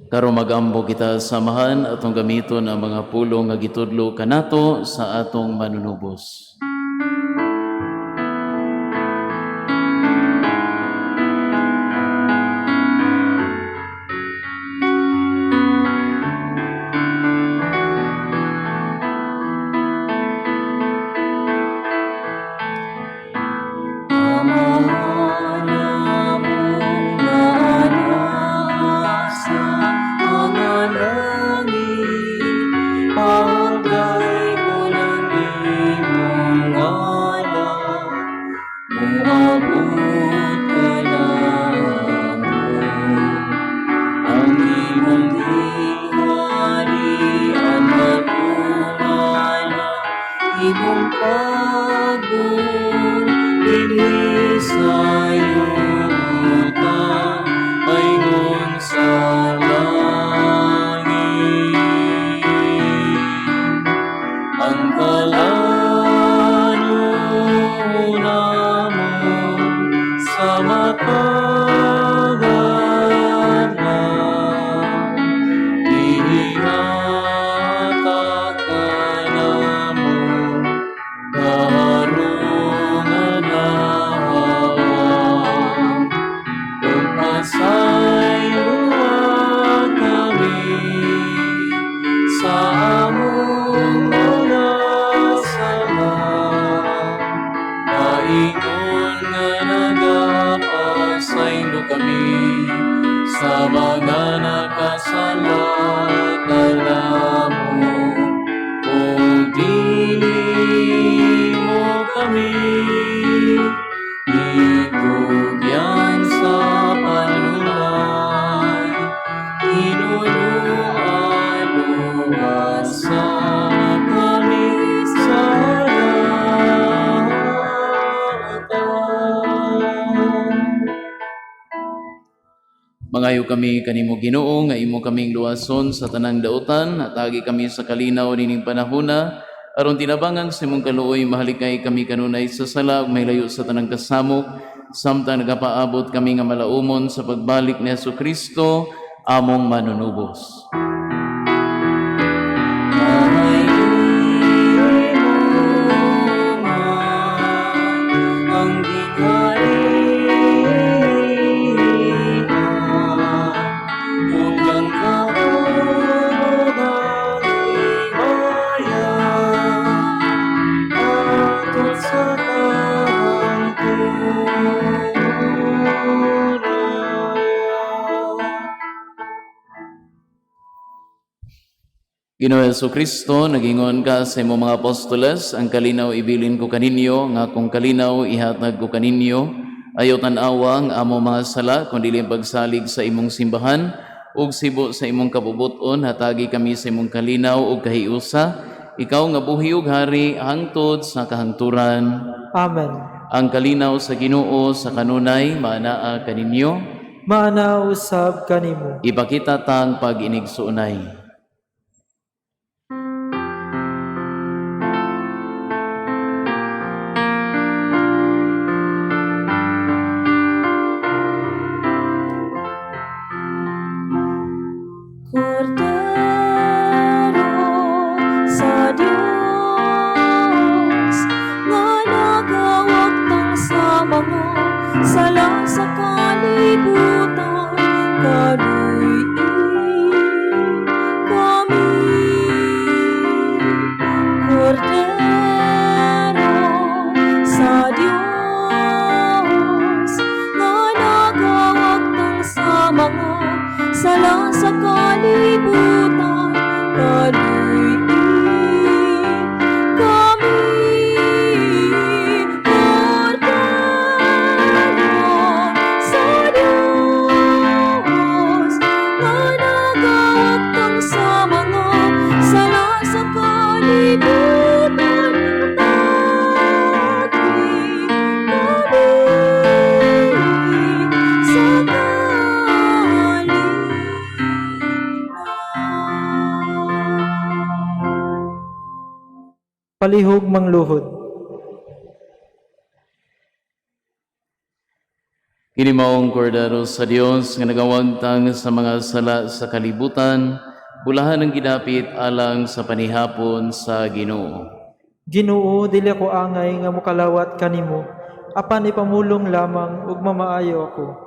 Karon magampo kita sa Amahan, atong gamiton ang mga pulong nga gitudlo kanato sa atong manunubos. Amahan namo nga naa sa mga langit, pahugay ang imong Abot kanamo ang imong gingharian, matumana imong pagbuot dinhi sa yuta ingon sa langit. Ang kalanon namon sa matag adlaw ihatag kanamo karong adlaw, ug pasayloa kami sa among mga sala maingon nga nagapasaylo kami sa mga nakasala kanamo, ug dili mo kami itugyan sa panulay, hinuluan luwasa kami sa dautan. Mangayo kami kanimo, Ginoo, nga imo kaming luwason sa tanang dautan, hatagi kami sa kalinaw nining panahona aron tinabangan sa imong kaluoy mahalikay kami kanunay sa sala ug mahilayo sa tanang kasamok samtang nagapaabot kami nga malaumon sa pagbalik ni Kristo among manunubos. Kay imo man ang gingharian ug ang gahom, himaya, hangtod sa kahangturan. Ginoo Kristo, nagingon ka sa imong mga apostoles, "Ang kalinaw ibilin ko kaninyo, nga akong kalinaw ihatag ko kaninyo. Ayaw tan-awa ang among mga sala, kundi ang pagsalig sa imong simbahan, ug sibo sa imong kabubuton, hatagi kami sa imong kalinaw ug kahiusa. Ikaw nga buhi ug hari hangtod sa kahangturan." Amen. Ang kalinaw sa Ginoo sa kanunay maanaa kaninyo. Maana usab kanimo. Ipakita tang pag-inigsuonay. Kordero sa Dios nga nagawagtang sa mga sala sa kalibutan, kaluy-i kami. Kordero sa Dios nga nagawagtang sa mga sala sa kalibutan, kaluy-i kami. Kordero sa Diyos nga nagawagtang sa mga sala sa kalibutan, hatagi kami sa kalinaw. Palihog mangluhod. Kini maong kordero sa Dios nga nagawagtang sa mga sala sa kalibutan, bulahan ang gidapit alang sa panihapon sa Ginoo. Ginoo, dili ako angay nga mokalawat kanimo, apan ipamulong lamang ug mamaayo ako.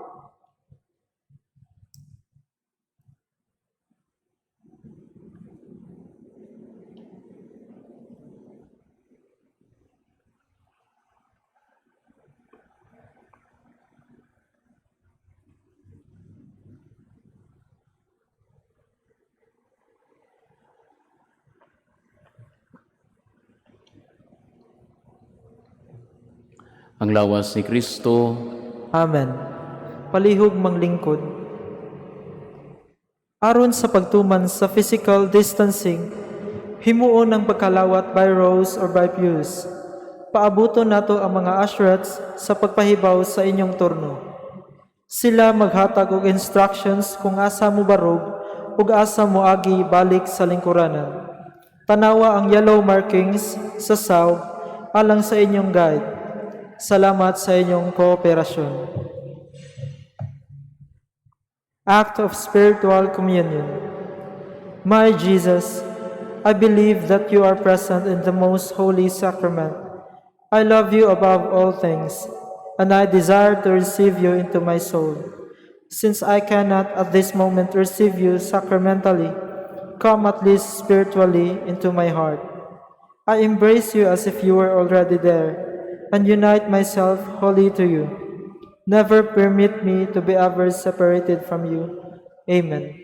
Ang lawas ni Kristo. Amen. Palihog manglingkod. Aron sa pagtuman sa physical distancing, himuon ang pagkalawat by rows or by pews. Paabuton nato ang mga usherettes sa pagpahibaw sa inyong turno. Sila maghatag og instructions kung asa mo barog ug asa mo agi balik sa lingkuranan. Tanawa ang yellow markings sa saw alang sa inyong guide. Salamat sa inyong kooperasyon. Act of Spiritual Communion. My Jesus, I believe that you are present in the most holy sacrament. I love you above all things, and I desire to receive you into my soul. Since I cannot at this moment receive you sacramentally, come at least spiritually into my heart. I embrace you as if you were already there, and unite myself wholly to you. Never permit me to be ever separated from you. Amen.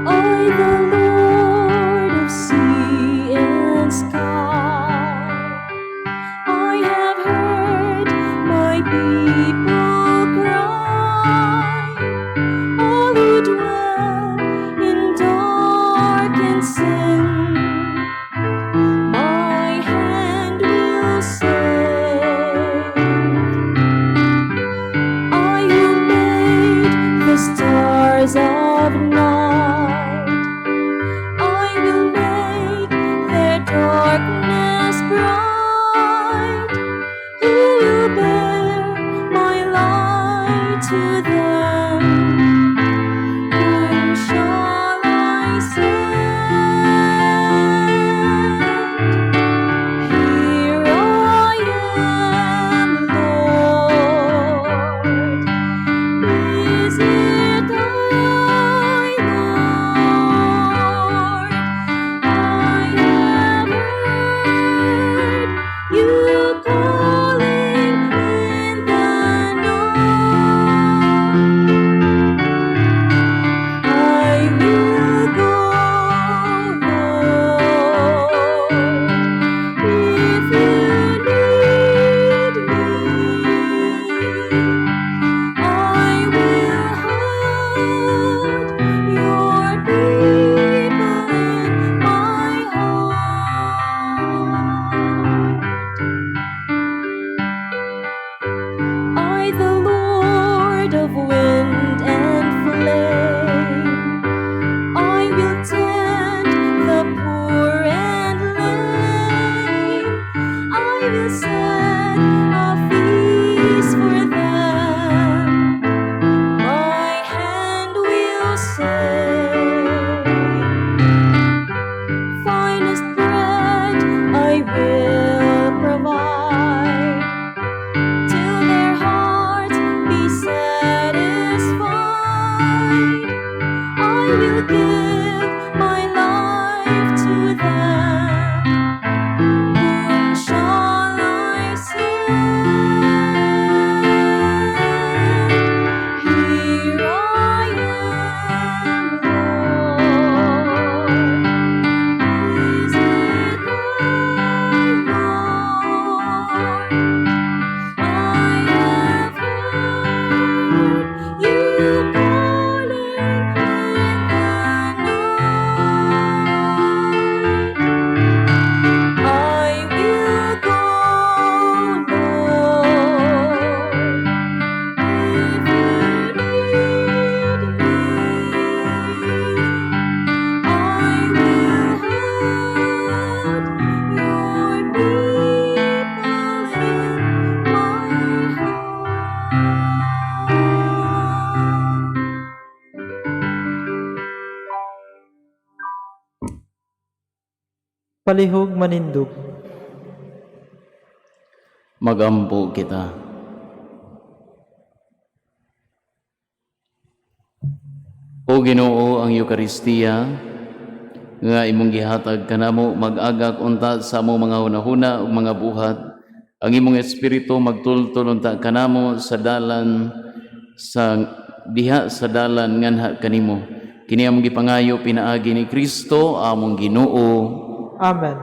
I, the Lord of sea and sky, I have heard my people cry, all who dwell in dark and sin, my hand will save. I who made the stars of night, I will make their darkness bright. Who will bear my light to them? Whom shall I send? Here I am, Lord. Is it I, Lord? I have heard you calling in the night. I will go, Lord, if you lead me. I will hold your people in my heart. I, the Lord of wind and flame, I will tend the poor and lame. I will set a feast for them. My hand will save. Finest bread I will provide till their hearts be satisfied. I will give my life to them. Whom shall I send? Here I am, Lord. Is it I, Lord? I have heard you calling in the night. I will go, Lord, if you lead me. I will hold your people in my heart. Palihog manindog. Magampo kita. O Ginoo, ang Eukaristiya nga nga imong gihatag kanamo mag-agak unta sa among mga hunahuna ug mga buhat. Ang imong espiritu magtultol unta kanamo sa dalan sa diha sa dalan nganha kanimo. Kini among gipangayo pinaagi ni Kristo among Ginoo. Amen.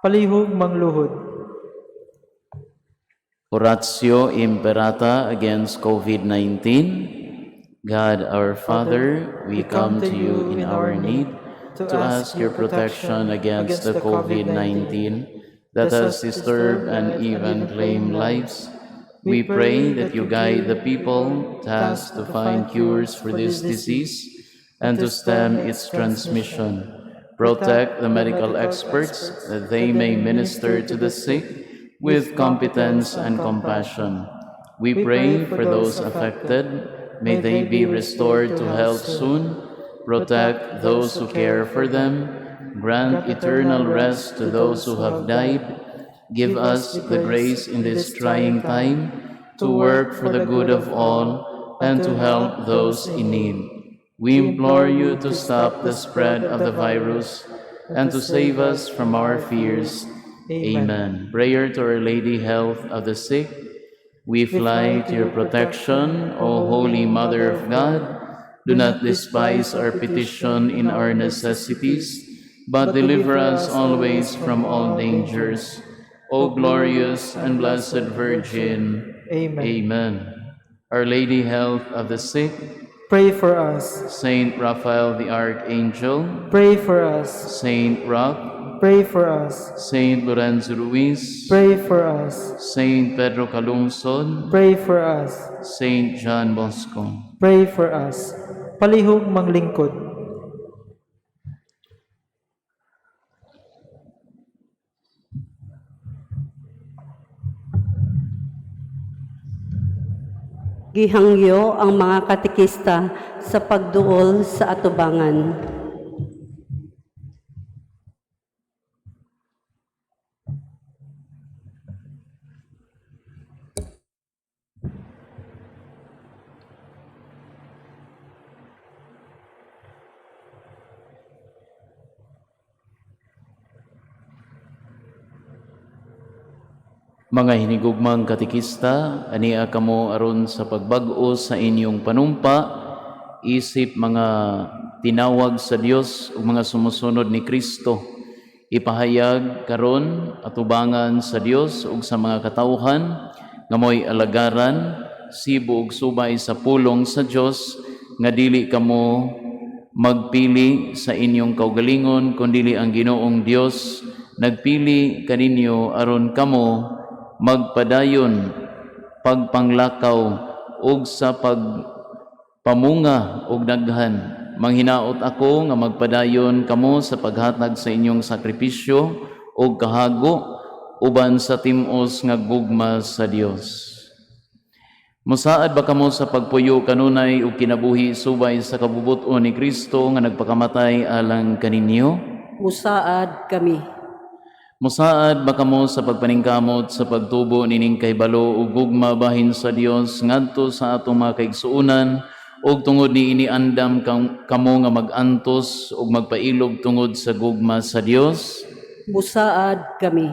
Palihog mangluhod. Oratio Imperata against COVID-19. God our Father, we come to you in our need to ask your protection against the COVID-19 that has disturbed and even claimed lives. We pray that you guide the people tasked to find cures for this disease and to stem its transmission. Protect the medical experts that they may minister to the sick with competence and compassion. We pray for those affected. May they be restored to health soon. Protect those who care for them. Grant eternal rest to those who have died. Give us the grace in this trying time to work for the good of all and to help those in need. We implore you to stop the spread of the virus and to save us from our fears. Amen. Prayer to Our Lady, Health of the Sick. We fly to your protection, O Holy Mother of God. Do not despise our petition in our necessities, but deliver us always from all dangers. O glorious and blessed Virgin. Amen. Amen. Our Lady, Health of the Sick, Pray for us. Saint Raphael the Archangel, Pray for us. Saint Roch, Pray for us. Saint Lorenzo Ruiz, Pray for us. Saint Pedro Calungsod, Pray for us. Saint John Bosco. Pray for us. Palihog manglingkod. Gihangyo ang mga katekista sa pagduol sa atubangan. Mga hinigugmang katekista, ania kamo aron sa pagbag-o sa inyong panumpa, isip mga tinawag sa Dios ug mga sumusunod ni Kristo. Ipahayag karon atubangan sa Dios ug sa mga katawhan nga mo'y alagaran, sibo ug subay sa pulong sa Dios nga dili kamo magpili sa inyong kaugalingon kundili ang Ginoong Dios nagpili kaninyo aron kamo magpadayon pagpanglakaw ug sa pagpamunga og daghan. Manghinaot ako nga magpadayon kamo sa paghatag sa inyong sakripisyo ug kahago uban sa tim-os nga gugma sa Dios. Musaad ba kamo sa pagpuyo kanunay ug kinabuhi subay sa kabubut-on ni Kristo nga nagpakamatay alang kaninyo? Musaad kami. Musaad ba kamo sa pagpaningkamot sa pagtubo nining kahibalo ug gugma bahin sa Dios ngadto sa atong mga kaigsuonan ug tungod niini andam kamo nga mag-antos ug magpailob tungod sa gugma sa Dios? Musaad kami.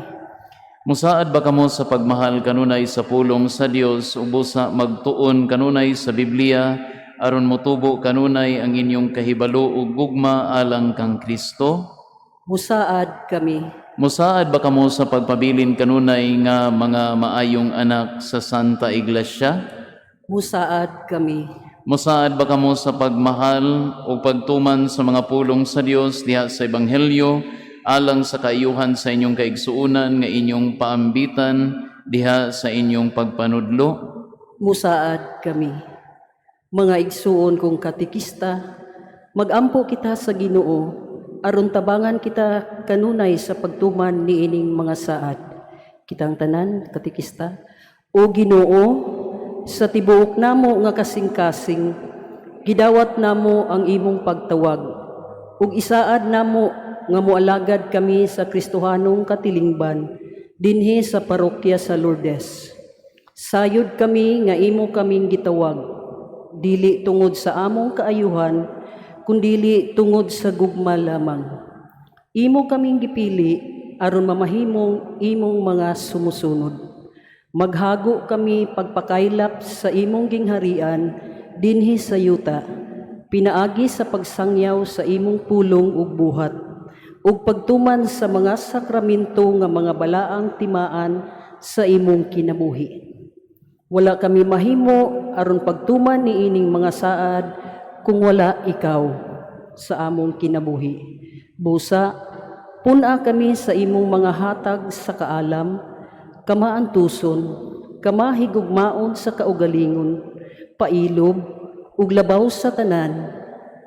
Musaad ba kamo sa pagmahal kanunay sa pulong sa Dios ug busa magtuon kanunay sa Biblia aron motubo kanunay ang inyong kahibalo ug gugma alang kang Kristo? Musaad kami. Musaad ba kamo sa pagpabilin kanunay nga mga maayong anak sa Santa Iglesia? Musaad kami. Musaad ba kamo sa pagmahal o pagtuman sa mga pulong sa Dios diha sa Ebanghelyo alang sa kaayuhan sa inyong kaigsuonan nga inyong paambitan diha sa inyong pagpanudlo? Musaad kami. Mga igsuon kong katekista, magampo kita sa Ginoo aron tabangan kita kanunay sa pagtuman niining mga saad. Kitang tanan, katekista, o Ginoo, sa tibuok namo nga kasing-kasing, gidawat namo ang imong pagtawag, ug isaad namo nga moalagad kami sa Kristohanong katilingban dinhi sa parokya sa Lourdes. Sayod kami nga imo kaming gitawag, dili tungod sa among kaayuhan, kundili tungod sa gugma lamang. Imo kaming gipili aron mamahimong imong mga sumusunod. Maghago kami pagpakaylap sa imong gingharian dinhi sa yuta, pinaagi sa pagsangyaw sa imong pulong ug buhat, ug pagtuman sa mga sakramento nga mga balaang timaan sa imong kinabuhi. Wala kami mahimo aron pagtuman niining mga saad kung wala ikaw sa among kinabuhi. Busa, pun-a kami sa imong mga hatag sa kaalam, kamaantuson, kamahigugmaon sa kaugalingon, pailob, ug labaw sa tanan,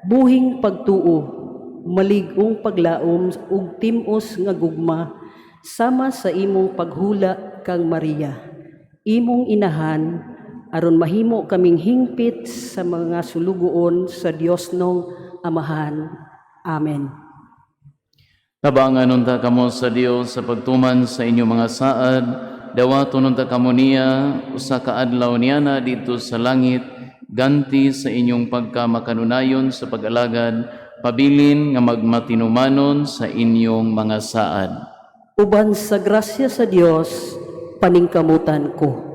buhing pagtuo, malig-ong paglaom ug tim-os nga gugma sama sa imong paghula kang Maria, imong inahan, aron mahimo kaming hingpit sa mga sulugoon sa Dios nong Amahan. Amen. Tabangan unta kamo sa Dios sa pagtuman sa inyong mga saad, dawaton unta kamo niya usa ka adlaw niana didto sa langit, ganti sa inyong pagkamakanunayon sa pag-alagad, pabilin nga magmatinumanon sa inyong mga saad. Uban sa grasya sa Dios, paningkamutan ko.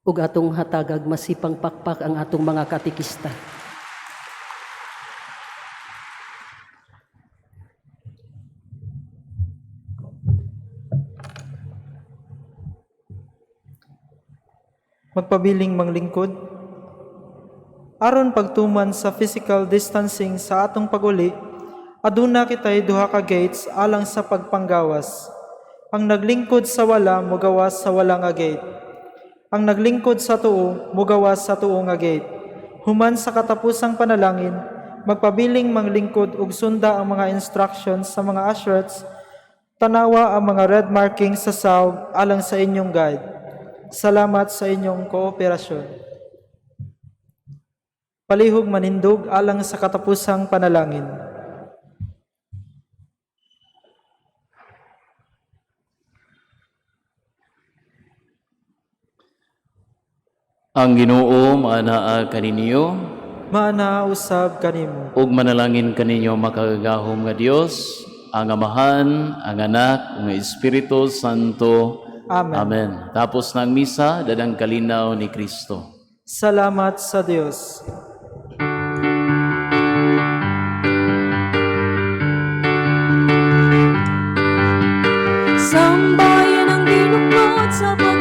Ug atong hatagag masipang pakpak ang atong mga katekista. Magpabiling manglingkod. Aron pagtuman sa physical distancing sa atong paguli, aduna kitay duha ka gates alang sa pagpanggawas. Ang naglingkod sa wala mogawas sa wala nga gate. Ang naglingkod sa tuo mogawas sa tuo nga gate. Human sa katapusang panalangin, magpabiling manglingkod ug sunda ang mga instructions sa mga ushers. Tanawa ang mga red markings sa sawg alang sa inyong guide. Salamat sa inyong kooperasyon. Palihog manindog alang sa katapusang panalangin. Ang Ginoo maanaa kaninyo. Maana usab kanimo. Ug manalangin kaninyo makagagahom nga Dios, ang Amahan, ang Anak, ug ang Espiritu Santo. Amen. Amen. Tapos ng misa, dadang kalinaw ni Kristo. Salamat sa Dios. Sambayan ang ginuklod sa pag